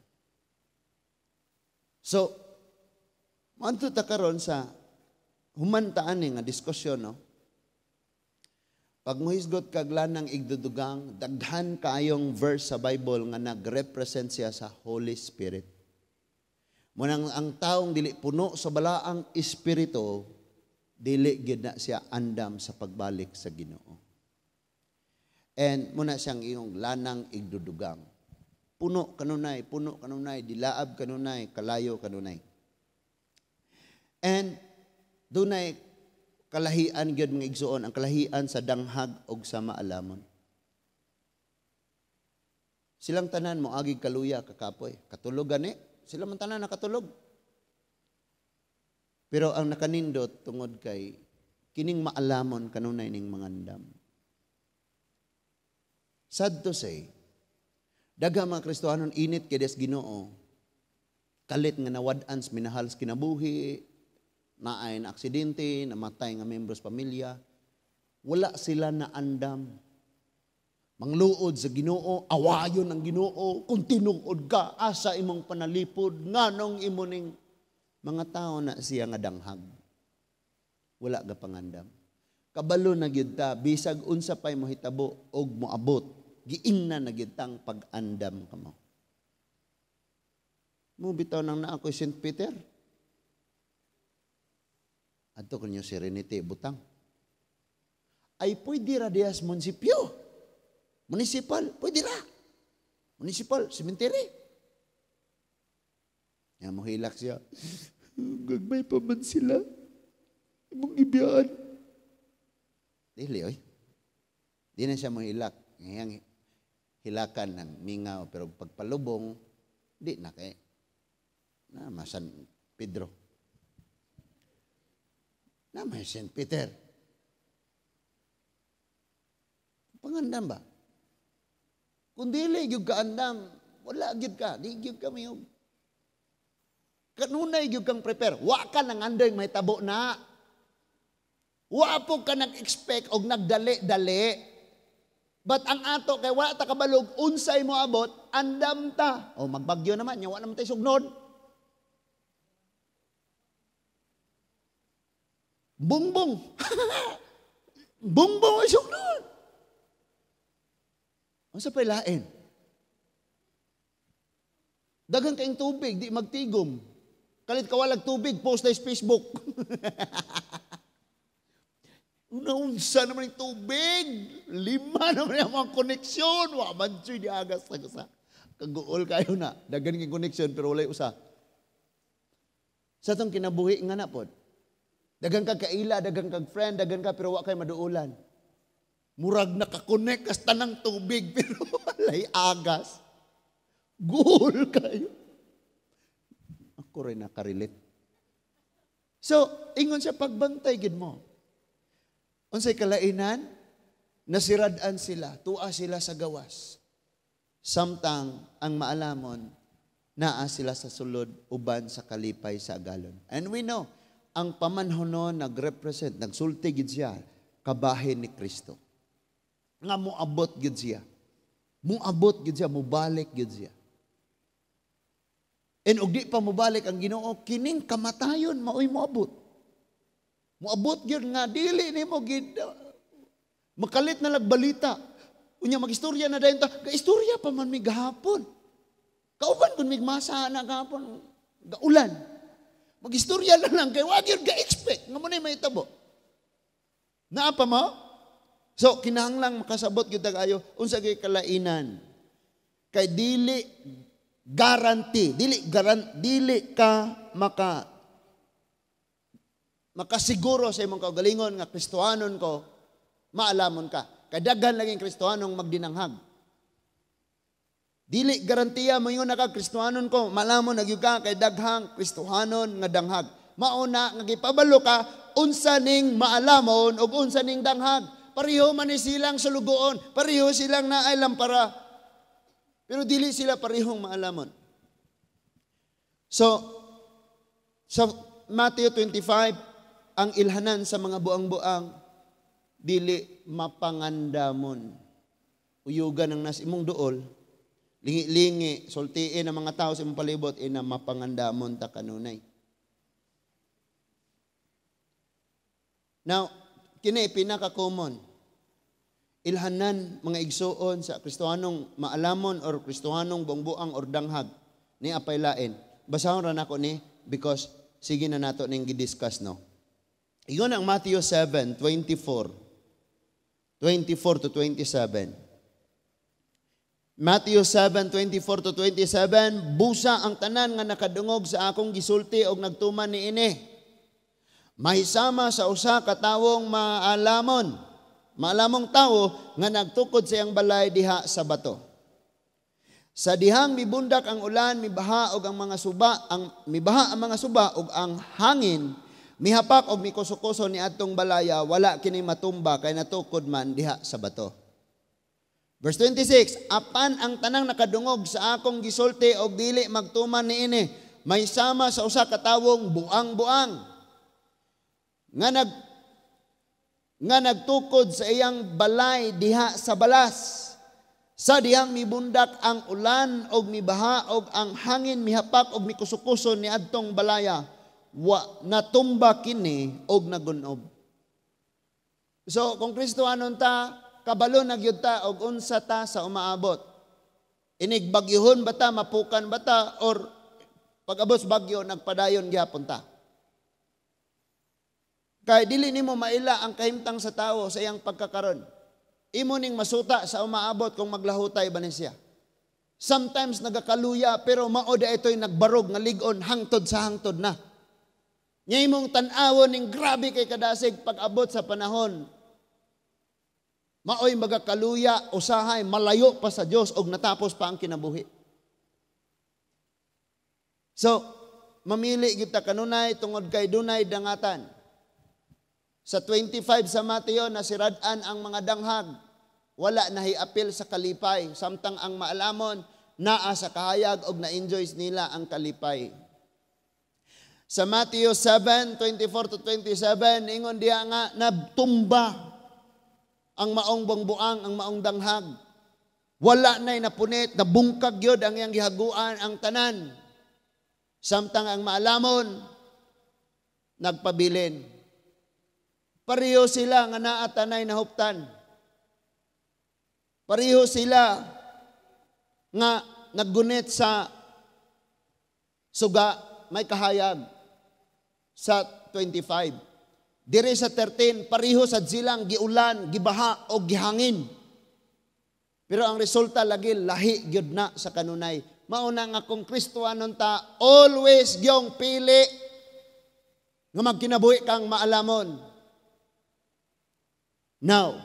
So, moadto ta karon sa humantaan ni nga diskusyon, no? Pag muhisgot kag lanang igdudugang, daghan kaayong verse sa Bible nga nag-represent siya sa Holy Spirit. Munang ang taong dili puno sa Balaang Espiritu, dili gid na siya andam sa pagbalik sa Ginoo. And muna siyang iyong lanang igdudugang. Puno kanunay, dilaab kanunay, kalayo kanunay. And dunay kalahian gyud, mga igsuon, ang kalahian sa danghag og sa maalamon. Silang tanan mo agi kaluya kakapoy. Katulog gani, sila man tanan nakatulog. Pero ang nakanindot tungod kay kining maalamon kanunay ning mangandam. Sad to say, daghang mga Kristohanon init kay des Ginoo. Kalit nga nawad-an sa minahal sa kinabuhi, naay na aksidente, namatay nga membro sa pamilya. Wala sila na andam. Mangluod sa Ginoo, awayon ang Ginoo, kung tinuod ka, asa imong panalipod, nganong imo ning mga tao na siya nga danghag. Wala ga pangandam. Kabalo na gyud ta, bisag unsa pay mohitabo og moabot, giingnan na gyud tang pag-andam kamo. Mo bitaw nang naa ko'y St. Peter. Adto kanyo Serenity butang. Ay pwede ra dias munisipyo. Municipal, pwede ra. Municipal, cemetery. Ya mohilak siya. Gagmay pa man sila. Imong gibiyaan. Dili oy. Di na siya mohilak. Ngayang hilakan ng mingaw pero pagpalubong di na kay na San Pedro. Na may St. Peter. Pangandam ba? Kung dili gyud ka andam, wala gyud ka, di gyud ka mayog. Kanunay gyud kang prepare. Wa ka nangandoy mahitabo na. Wa po ka nag-expect og nagdali-dali. But ang ato kay wala ta kabalog unsay mo abot, andam ta. O magbagyo naman, nya wa naman tay sugnod. Bungbong. Bungbong ay sugnod. Unsa pa'y lain? Daghang kayong tubig, di magtigom. Kalit kawalag tubig, post na sa Facebook. Unaunsa naman yung tubig. 5 naman yung mga koneksyon. Wa man siya, di agas sa usa. Kaguol kayo na. Dagan yung koneksyon, pero walay usa. Sa itong kinabuhi nga na pod. Dagan kag kaila, dagan kag friend, dagan ka, pero wa kay maduulan. Murag nakakonek kas tanang tubig, pero walay agas. Guol kayo. Ako rin nakarelate. So, ingon siya, pagbantay gid mo. Unsay kalainan? Nasirad-an sila, tua sila sa gawas. Samtang ang maalamon, naa sila sa sulod uban sa kalipay sa agalon. And we know, ang pamanhonon nagrepresent, nagsulti gid siya, kabahin ni Kristo. Nga moabot gid siya. Moabot gid siya, mobalik gid siya. And og di pa mobalik ang Ginoo, kining kamatayon maoy moabot. Moabot gyud nga dili nimo gid makalit na lagbalita. Unya magistorya na dayon ta, kaistorya pa man mi gahapon. Kauban kun migmasa na gahapon, gaulan. Magistorya na lang kay wa gyud ga-expect nga mo nay mahitabo. Naa pa mo? So kinahanglang makasabot gyud ayo unsa gyud kalainan. Kay dili guarantee, dili ka makasiguro sa imong kaugalingon nga Kristohanon ko, maalamon ka. Kay daghan laging Kristohanong magdinanghag. Dili garantiya moingon na ka Kristohanon ko, maalamon na gyud ka kay daghang Kristohanon nga danghag. Mauna nga gipabalo ka unsa ning maalamon ug unsa ning danghag. Pareho man ni silang sulugoon, pareho silang naay lampara. Pero dili sila parehong maalamon. So, sa Matthew 25, ang ilhanan sa mga buang-buang, dili mapangandamon. Uyugan ang nas imong duol, lingi-lingi, sultiin ang mga tao sa imong palibot, ina mapangandamon ta kanunay. Now, kini pinaka-common. Ilhanan mga igsuon sa Kristohanong maalamon or Kristohanong buang-buang or danghag ni apay lain. Basahon ra nako ni because sige na nato ning gi-discuss, no. Iyon ang Matthew 7:24. 24 to 27. Matthew 7:24 to 27, busa ang tanan nga nakadungog sa akong gisulti og nagtuman niini. Mahisama sa usa ka tawong maalamon. Maalamong tawo nga nagtukod sa iyang balay diha sa bato. Sa dihang mibundak ang ulan, mibaha og ang mga suba, ang mibaha ang mga suba og ang hangin, mihapak og mikusokuso ni adtong balaya, wala kini matumba kay natukod man diha sa bato. Verse 26, apan ang tanang nakadungog sa akong gisulti og dili magtuman niini, may sama sa usa ka tawong buang-buang nga nagtukod sa iyang balay diha sa balas. Sa dihang mibundak ang ulan og mibaha og ang hangin mihapak og mikusukuso ni adtong balaya, wa natumba kini og nagunob. So kung Kristohanon ta, kabalo na gyud ta og unsa ta sa umaabot. Inig bagyuhon ba ta, mapukan ba ta, or pag-abot sa bagyo nagpadayon gyapon ta. Kay dili nimo maila ang kahimtang sa tao sa iyang pagkakaron. Imo ning masuta sa umaabot kung maglahutay ba ni siya. Sometimes nagakaluya pero mao da ito'y nagbarog nga lig-on hangtod sa hangtod na. Nya imong tan-awon ning grabe kay kadasig pag-abot sa panahon. Maoy magakaluya usahay malayo pa sa Dios og natapos pa ang kinabuhi. So, mamili gyud ta kanunay tungod kay dunay dangatan. Sa 25 sa Mateo, nasirad-an ang mga danghag. Wala na hiapil sa kalipay. Samtang ang maalamon, naa sa kahayag og na-enjoy nila ang kalipay. Sa Matthew 7:24 to 27, ingon diha nga nagtumba ang maong buang, ang maong danghag. Wala na'y napunit, nabungkag gyud ang iyang gihaguan ang tanan. Samtang ang maalamon, nagpabilin. Pareho sila nga naa tanay nahuptan. Pareho sila nga naggunit sa suga, may kahayag sa 25. Dire sa 13, pareho sa silang giulan, gibaha o gihangin. Pero ang resulta lagi lahi gyud na sa kanunay. Mauna nga kung Kristohanon ta, always gyong pili nga magkinabuhi kang maalamon. Now,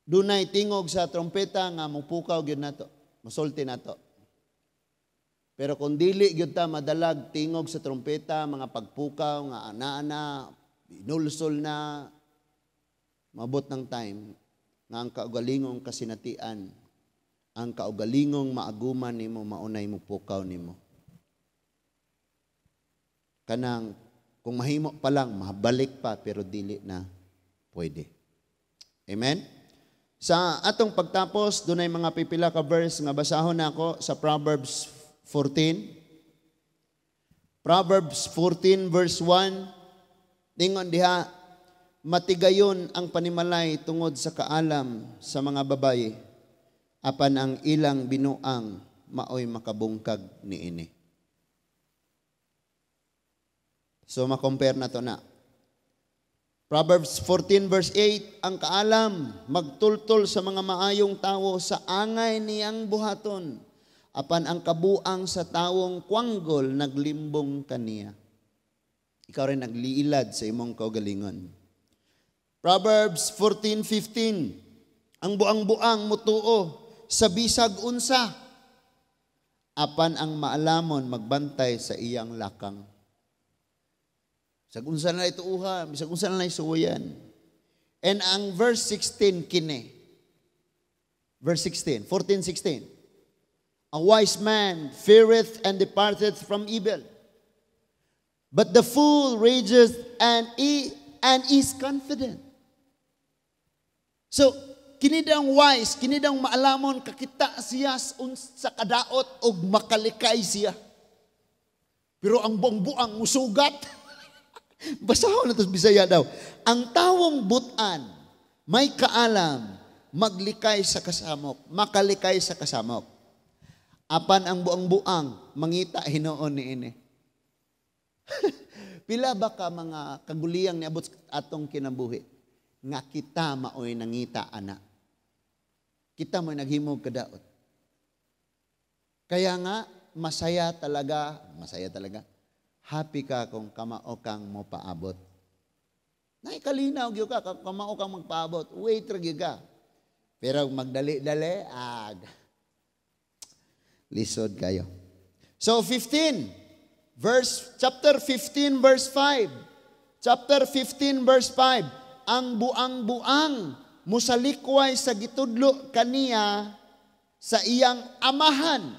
dunay tingog sa trompeta nga mupukaw gyud nato, musulti nato. Pero kung dili gyud ta madalag tingog sa trompeta, mga pagpukaw nga ana-ana, inulsol na, mabot ng time nga ang kaugalingong kasinatian, ang kaugalingong maaguman nimo, maunay mo pukaw nimo. Kanang kung mahimo pa lang, mabalik pa, pero dili na pwede. Amen? Sa atong pagtapos, dunay mga pipila ka verse nga basahon nako sa Proverbs 14. Proverbs 14 verse 1, ningon diha, matigayon ang panimalay tungod sa kaalam sa mga babaye, apan ang ilang binuang maoy makabungkag niini. So ma-compare na to na. Proverbs 14 verse 8, ang kaalam magtultol sa mga maayong tawo sa angay niyang buhaton, apan ang kabuang sa tawong kwanggol naglimbong kaniya. Ikaw rin nagliilad sa imong kaugalingon. Proverbs 14:15, ang buang-buang mutuo sa bisag unsa, apan ang maalamon magbantay sa iyang lakang. Bisag unsa na ituuha, bisag unsa na isuwayan. And ang verse 16 kini. Verse 16, 14:16. A wise man feareth and departeth from evil, but the fool rageth and is confident. So, kini daw wise, kini daw maalamon, kakita siya sa kadaot og makalikay siya. Pero ang buang-buang musugat. Basahon na ito sa Bisaya daw. Ang tawong butan, may kaalam, maglikay sa kasamok, makalikay sa kasamok. Apan ang buang-buang, mangita hinuon ni ini. Pila ba ka mga kaguliyang niabot atong kinabuhi? Nga kita maoy nangita, ana. Kita mo'y naghimog kadaot. Kaya nga, masaya talaga, masaya talaga. Happy ka kung kamao kang mopaabot. Naikalinaw gyud ka kung kamao kang magpaabot. Wait ra gyud ka. Pero magdali-dali, ag lisod kayo. So 15 verse chapter 15 verse 5. Chapter 15 verse 5. Ang buang-buang musalikway sa gitudlo kaniya sa iyang amahan.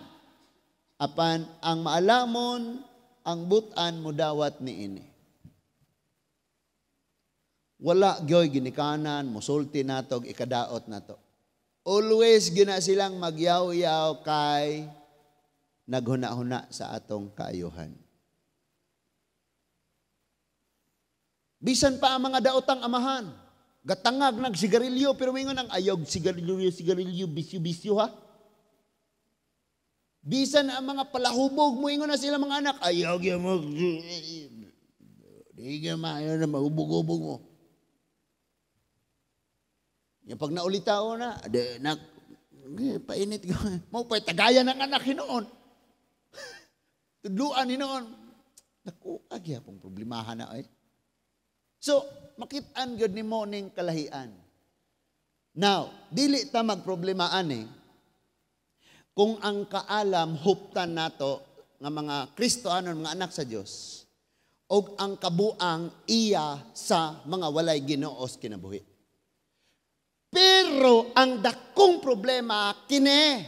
Apan ang maalamon, ang butan mudawat niini. Wala gyoy ginikanan, musulti nato, ikadaot nato. Always gina silang magyaw-yaw kay naghuna-huna sa atong kaayuhan. Bisan pa ang mga daotang amahan, gatangag nagsigarilyo, pero mingon ang ayaw sigarilyo, sigarilyo, bisyo-bisyo ha. Bisan ang mga palahubog, muingon na sila mga anak, ayaw gyud mo, di ka maayo na mahubog-hubog mo. Yung pag naulitao na, di, nak, painit ko. Mau pa'y tagayan ng anak hinoon. Tudluan hinoon. Naku, agya pong problemahan na ay. So, makitaan gyud nimo ning kalahian. Now, dili ta magproblemaan eh. Kung ang kaalam huptan nato nga mga Kristohanon, mga anak sa Dios, og ang kabuang iya sa mga walay Ginoo kinabuhi. Pero ang dakong problema kini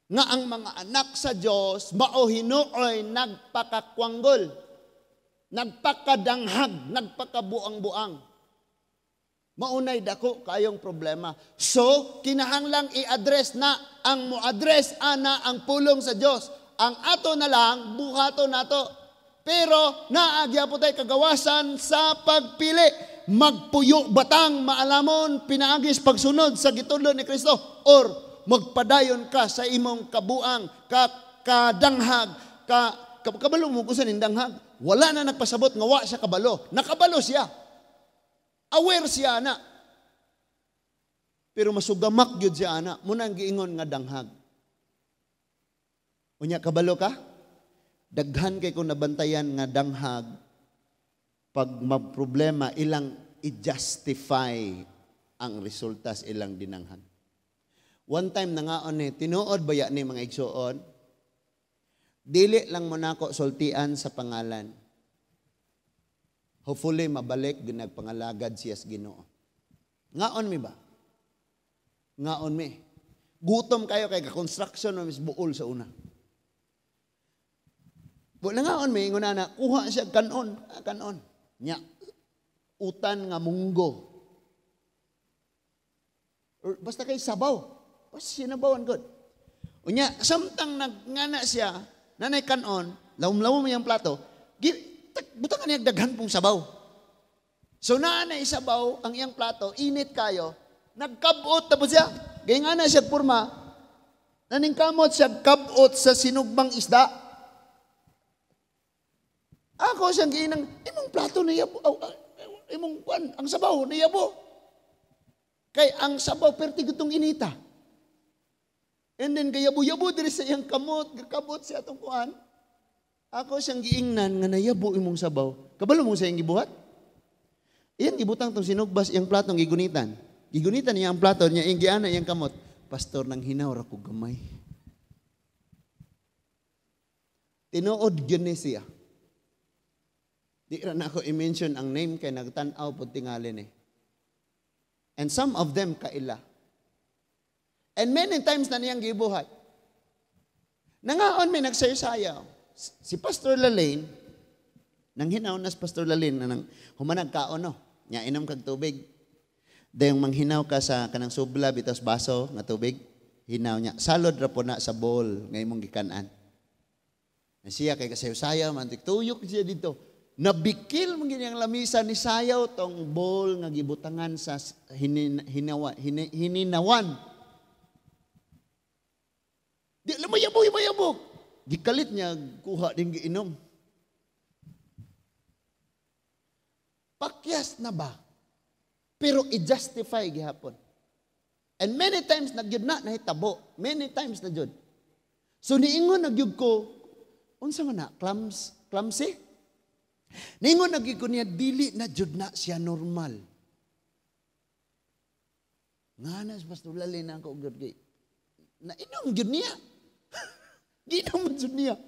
nga ang mga anak sa Dios mao hinuoy nagpakakwanggol, nagpakadanghag, nagpakabuang-buang. Maunay dako kayong problema. So, kinahanglang i-address na ang mo-address ana ang pulong sa Dios. Ang ato na lang buhato nato. Pero naagya po tayo kagawasan sa pagpili. Magpuyo batang maalamon pinaagis pagsunod sa gitudlo ni Kristo or magpadayon ka sa imong kabuang, ka kadanghag, ka kabalo mo kung saan danghag. Wala na nagpasabot nga wa siya kabalo. Nakabalo siya. Aware siya ana. Pero masugamak gyud siya ana. Muna ang giingon nga danghag. Unya kabalo ka? Daghan kay kung nabantayan nga danghag pag maproblema ilang i-justify ang resulta sa ilang dinanghag. One time nangaon ni, tinuod ba ni mga igsuon? Dili lang mo nako sultian sa pangalan. Hopefully mabalik ginagpangalagad siya sa Ginoo. Ngaon mi ba? Ngaon mi. Gutom kayo kay ka-construction no mis buol sa una. Wala ngaon mi ingon na kuha siya kanon, kanon. Nya utan nga munggo. Or basta kay sabaw. Basta sinabawan god. Unya samtang nagngana siya, nanay kanon, lawom-lawom iyang plato, butangan niya daghan pong sabaw. So naa na isabaw ang iyang plato, init kayo, nagkabot tapos siya. Gayong na siya purma, naningkamot siya kabot sa sinugbang isda. Ako siyang giinang, imong plato niyabo, imong kwan, ang sabaw niyabo. Kay ang sabaw perti gutong inita. And then gayabo-yabo diri sa iyang kamot, gakabot siya atong kuan. Ako siyang giingnan nga nayabo imong sabaw. Kabalo mo sa iyang gibuhat? Iyang gibutang tong sinugbas iyang platong gigunitan. Gigunitan niya ang plato niya, iyang giana iyang kamot. Pastor, nang hinaw ra ko gamay. Tinuod gyud ni siya. Di ra na ako i-mention ang name kay nagtan-aw pud tingali ni. And some of them kaila. And many times na niyang gibuhat. Nangaon may nagsayo-sayaw. Si Pastor Lalaine, nang hinaw na si Pastor Lalaine, nang humanag kaon no, nya inom kag tubig. Dayong manghinaw ka sa kanang subla bitos baso nga tubig, hinaw niya. Salod ra po na sa bowl nga imong gikan-an. Siya kay kasayo-sayaw man tuyok siya dito. Nabikil man gid ang lamisa ni sayaw tong bowl nga gibutangan sa hininawan. Di lumayabo, lumayabo. Gikalit niya, kuha din giinom. Pakyas na ba? Pero i-justify gihapon. And many times nagyud na nahitabo. Many times na jud. So niingon nagyud ko, unsa man na? Clumsy? Niingon nagyud ko niya, dili na jud na siya normal. Nga na, Pastor Lali na ako gyud kay. Nainom gyud niya. Ginom man jud niya.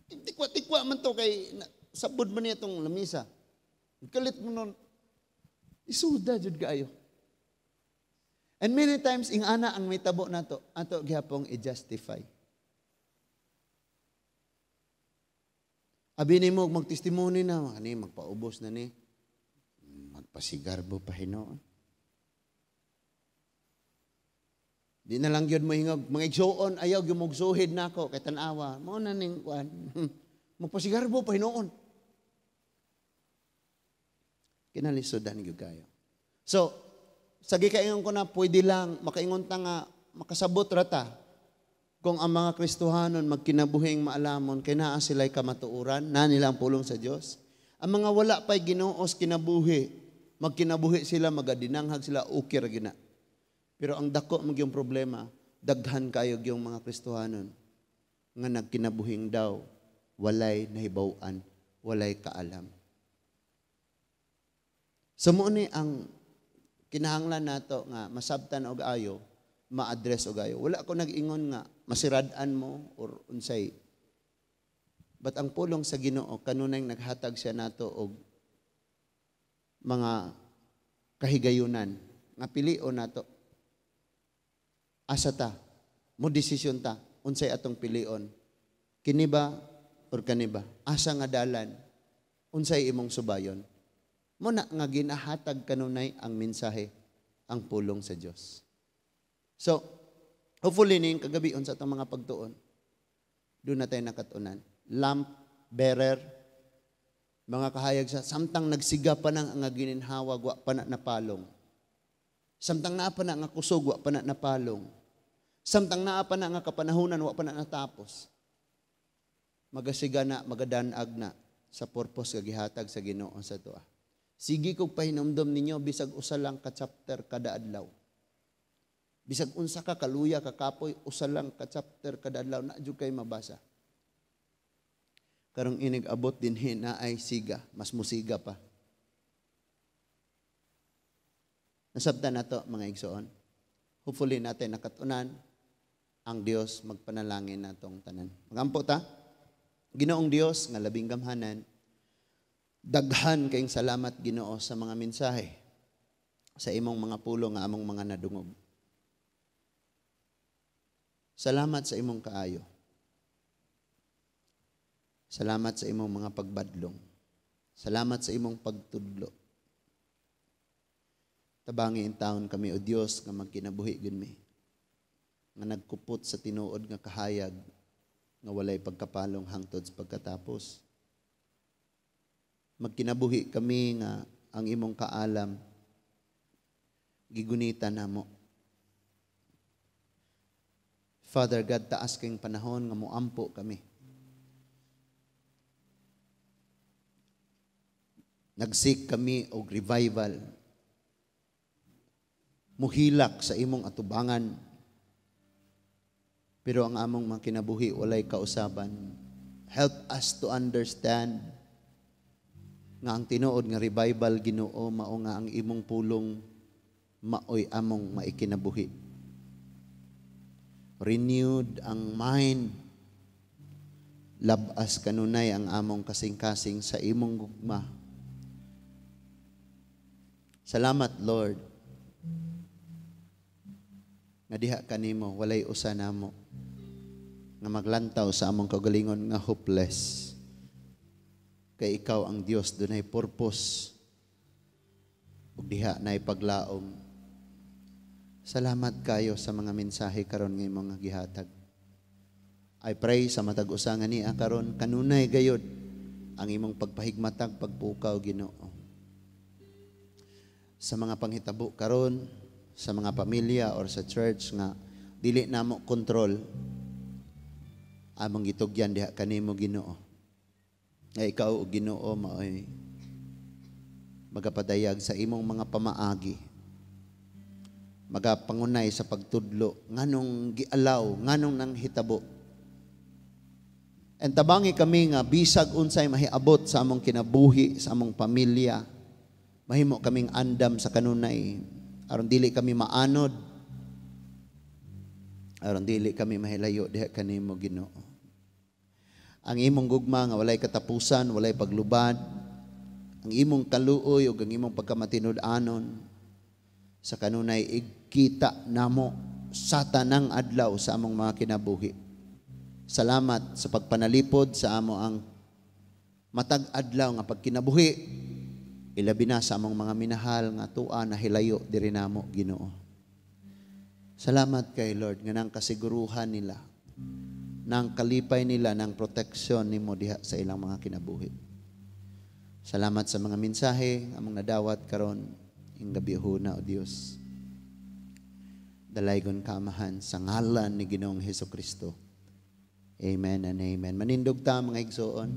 Tikwa-tikwa man to kay sabod man niya tong lamisa. Kalit mo nun. Isuda jud kaayo. And many times ingana ang mitabo nato, ato gihapong i-justify. Abi nimo magtestimony na kani magpaubos na ni. Magpasigarbo pa hinuon. Di na lang yun mo hingog, mga igsuon, ayaw, gumugsuhid na ako, kay tanawa. Mao na ning kuan. Magpasigarbo pa hinuon. Kinalisodan gyud kayo. So, sa gikaingon ko na, pwede lang, makaingon ta nga, makasabot ra ta, kung ang mga Kristohanon magkinabuhing maalamon, kay naa sila'y kamatuoran, na nila ang pulong sa Dios. Ang mga wala pa'y Ginoos kinabuhi, magkinabuhi sila, magadinanghag sila, okay ra gina. Pero ang dako magyong problema, daghan kayo yung mga Kristohanon nga nagkinabuhing daw, walay nahibaw-an, walay kaalam. So mo ni ang kinahanglan nato nga masabtan og ayo, ma-address og ayo. Wala ko nag-ingon nga masirad-an mo or unsay. But ang pulong sa Ginoo kanunay naghatag siya nato og mga Kahigayunan nga pilion nato. Asa ta? Mo desisyon ta unsay atong pilion? Kini ba or kani ba? Asa nga dalan? Unsay imong subayon? Mo na nga ginahatag kanunay ang mensahe, ang pulong sa Dios. So, hopefully ning kagabi sa atong mga pagtuon, doon na tayo nakatunan. Lamp bearer, mga kahayag sa samtang nagsiga pa nang nga gininhawa, wa pa na napalong. Samtang naa pa na nga kusog, wa pa na napalong. Samtang naa pa na nga kapanahunan, wa pa na natapos. Magasiga na, magadanag na sa purpose nga gihatag sa Ginoo sa atoa. Sige kog pahinumdom ninyo, bisag usa lang ka chapter kada adlaw. Bisag unsa ka kaluya kakapoy, usa lang ka chapter kada adlaw na jud kay mabasa. Karong inig abot dinhi na ay siga, mas musiga pa. Nasabtan nato mga igsoon. Hopefully natin nakatunan ang Dios magpanalangin natong tanan. Magampo ta. Ginoong Dios nga labing gamhanan, daghan kayong salamat Ginoo sa mga mensahe sa imong mga pulo nga among mga nadungog. Salamat sa imong kaayo. Salamat sa imong mga pagbadlong. Salamat sa imong pagtudlo. Tabangi in taon kami, O Dios, nga magkinabuhi gud mi. Nga nagkupot sa tinuod nga kahayag nga walay pagkapalong hangtod sa pagkatapos. Magkinabuhi kami nga ang imong kaalam gigunita namo. Father God, taas kayong panahon nga moampo kami. Nagsik kami og revival. Muhilak sa imong atubangan. Pero ang among mga kinabuhi walay kausaban. Help us to understand nga ang tinuod nga revival Ginoo mao nga ang imong pulong maoy among maikinabuhi. Renewed ang mind. Labas kanunay ang among kasing-kasing sa imong gugma. Salamat, Lord, nga diha kanimo walay usa namo nga maglantaw sa among kaugalingon nga hopeless. Kay ikaw ang Dios, dunay purpose ug diha nay paglaom. Salamat kayo sa mga mensahe karon nga imong gihatag. I pray sa matag usa nga niya karon kanunay gayod ang imong pagpahigmatag pagpukaw Ginoo. Sa mga panghitabo karon sa mga pamilya or sa church nga dili namo kontrol, among gitugyan diha kanimo Ginoo. Nga ikaw o Ginoo maoy magapadayag sa imong mga pamaagi, magapangunay sa pagtudlo nganong gialaw, nganong nanghitabo. And tabangi kami nga bisag unsay mahiabot sa among kinabuhi, sa among pamilya, mahimo kaming andam sa kanunay aron dili kami maanod, aron dili kami mahilayo diha kanimo Ginoo. Ang imong gugma nga walay katapusan, walay paglubad, ang imong kaluoy ug ang imong pagkamatinud-anon sa kanunay igkita namo sa tanang adlaw sa among mga kinabuhi. Salamat sa pagpanalipod sa amo ang matag adlaw nga pagkinabuhi, ilabi na sa among mga minahal nga tua na hilayo diri namo Ginoo. Salamat kay Lord nga nang kasiguruhan nila, nang kalipay nila, nang proteksyon nimo diha sa ilang mga kinabuhi. Salamat sa mga mensahe among nadawat karon ing gabihuna o Dios. Dalaygon kamahan sa ngalan ni Ginoong Hesukristo. Amen and amen. Manindog ta mga igsoon.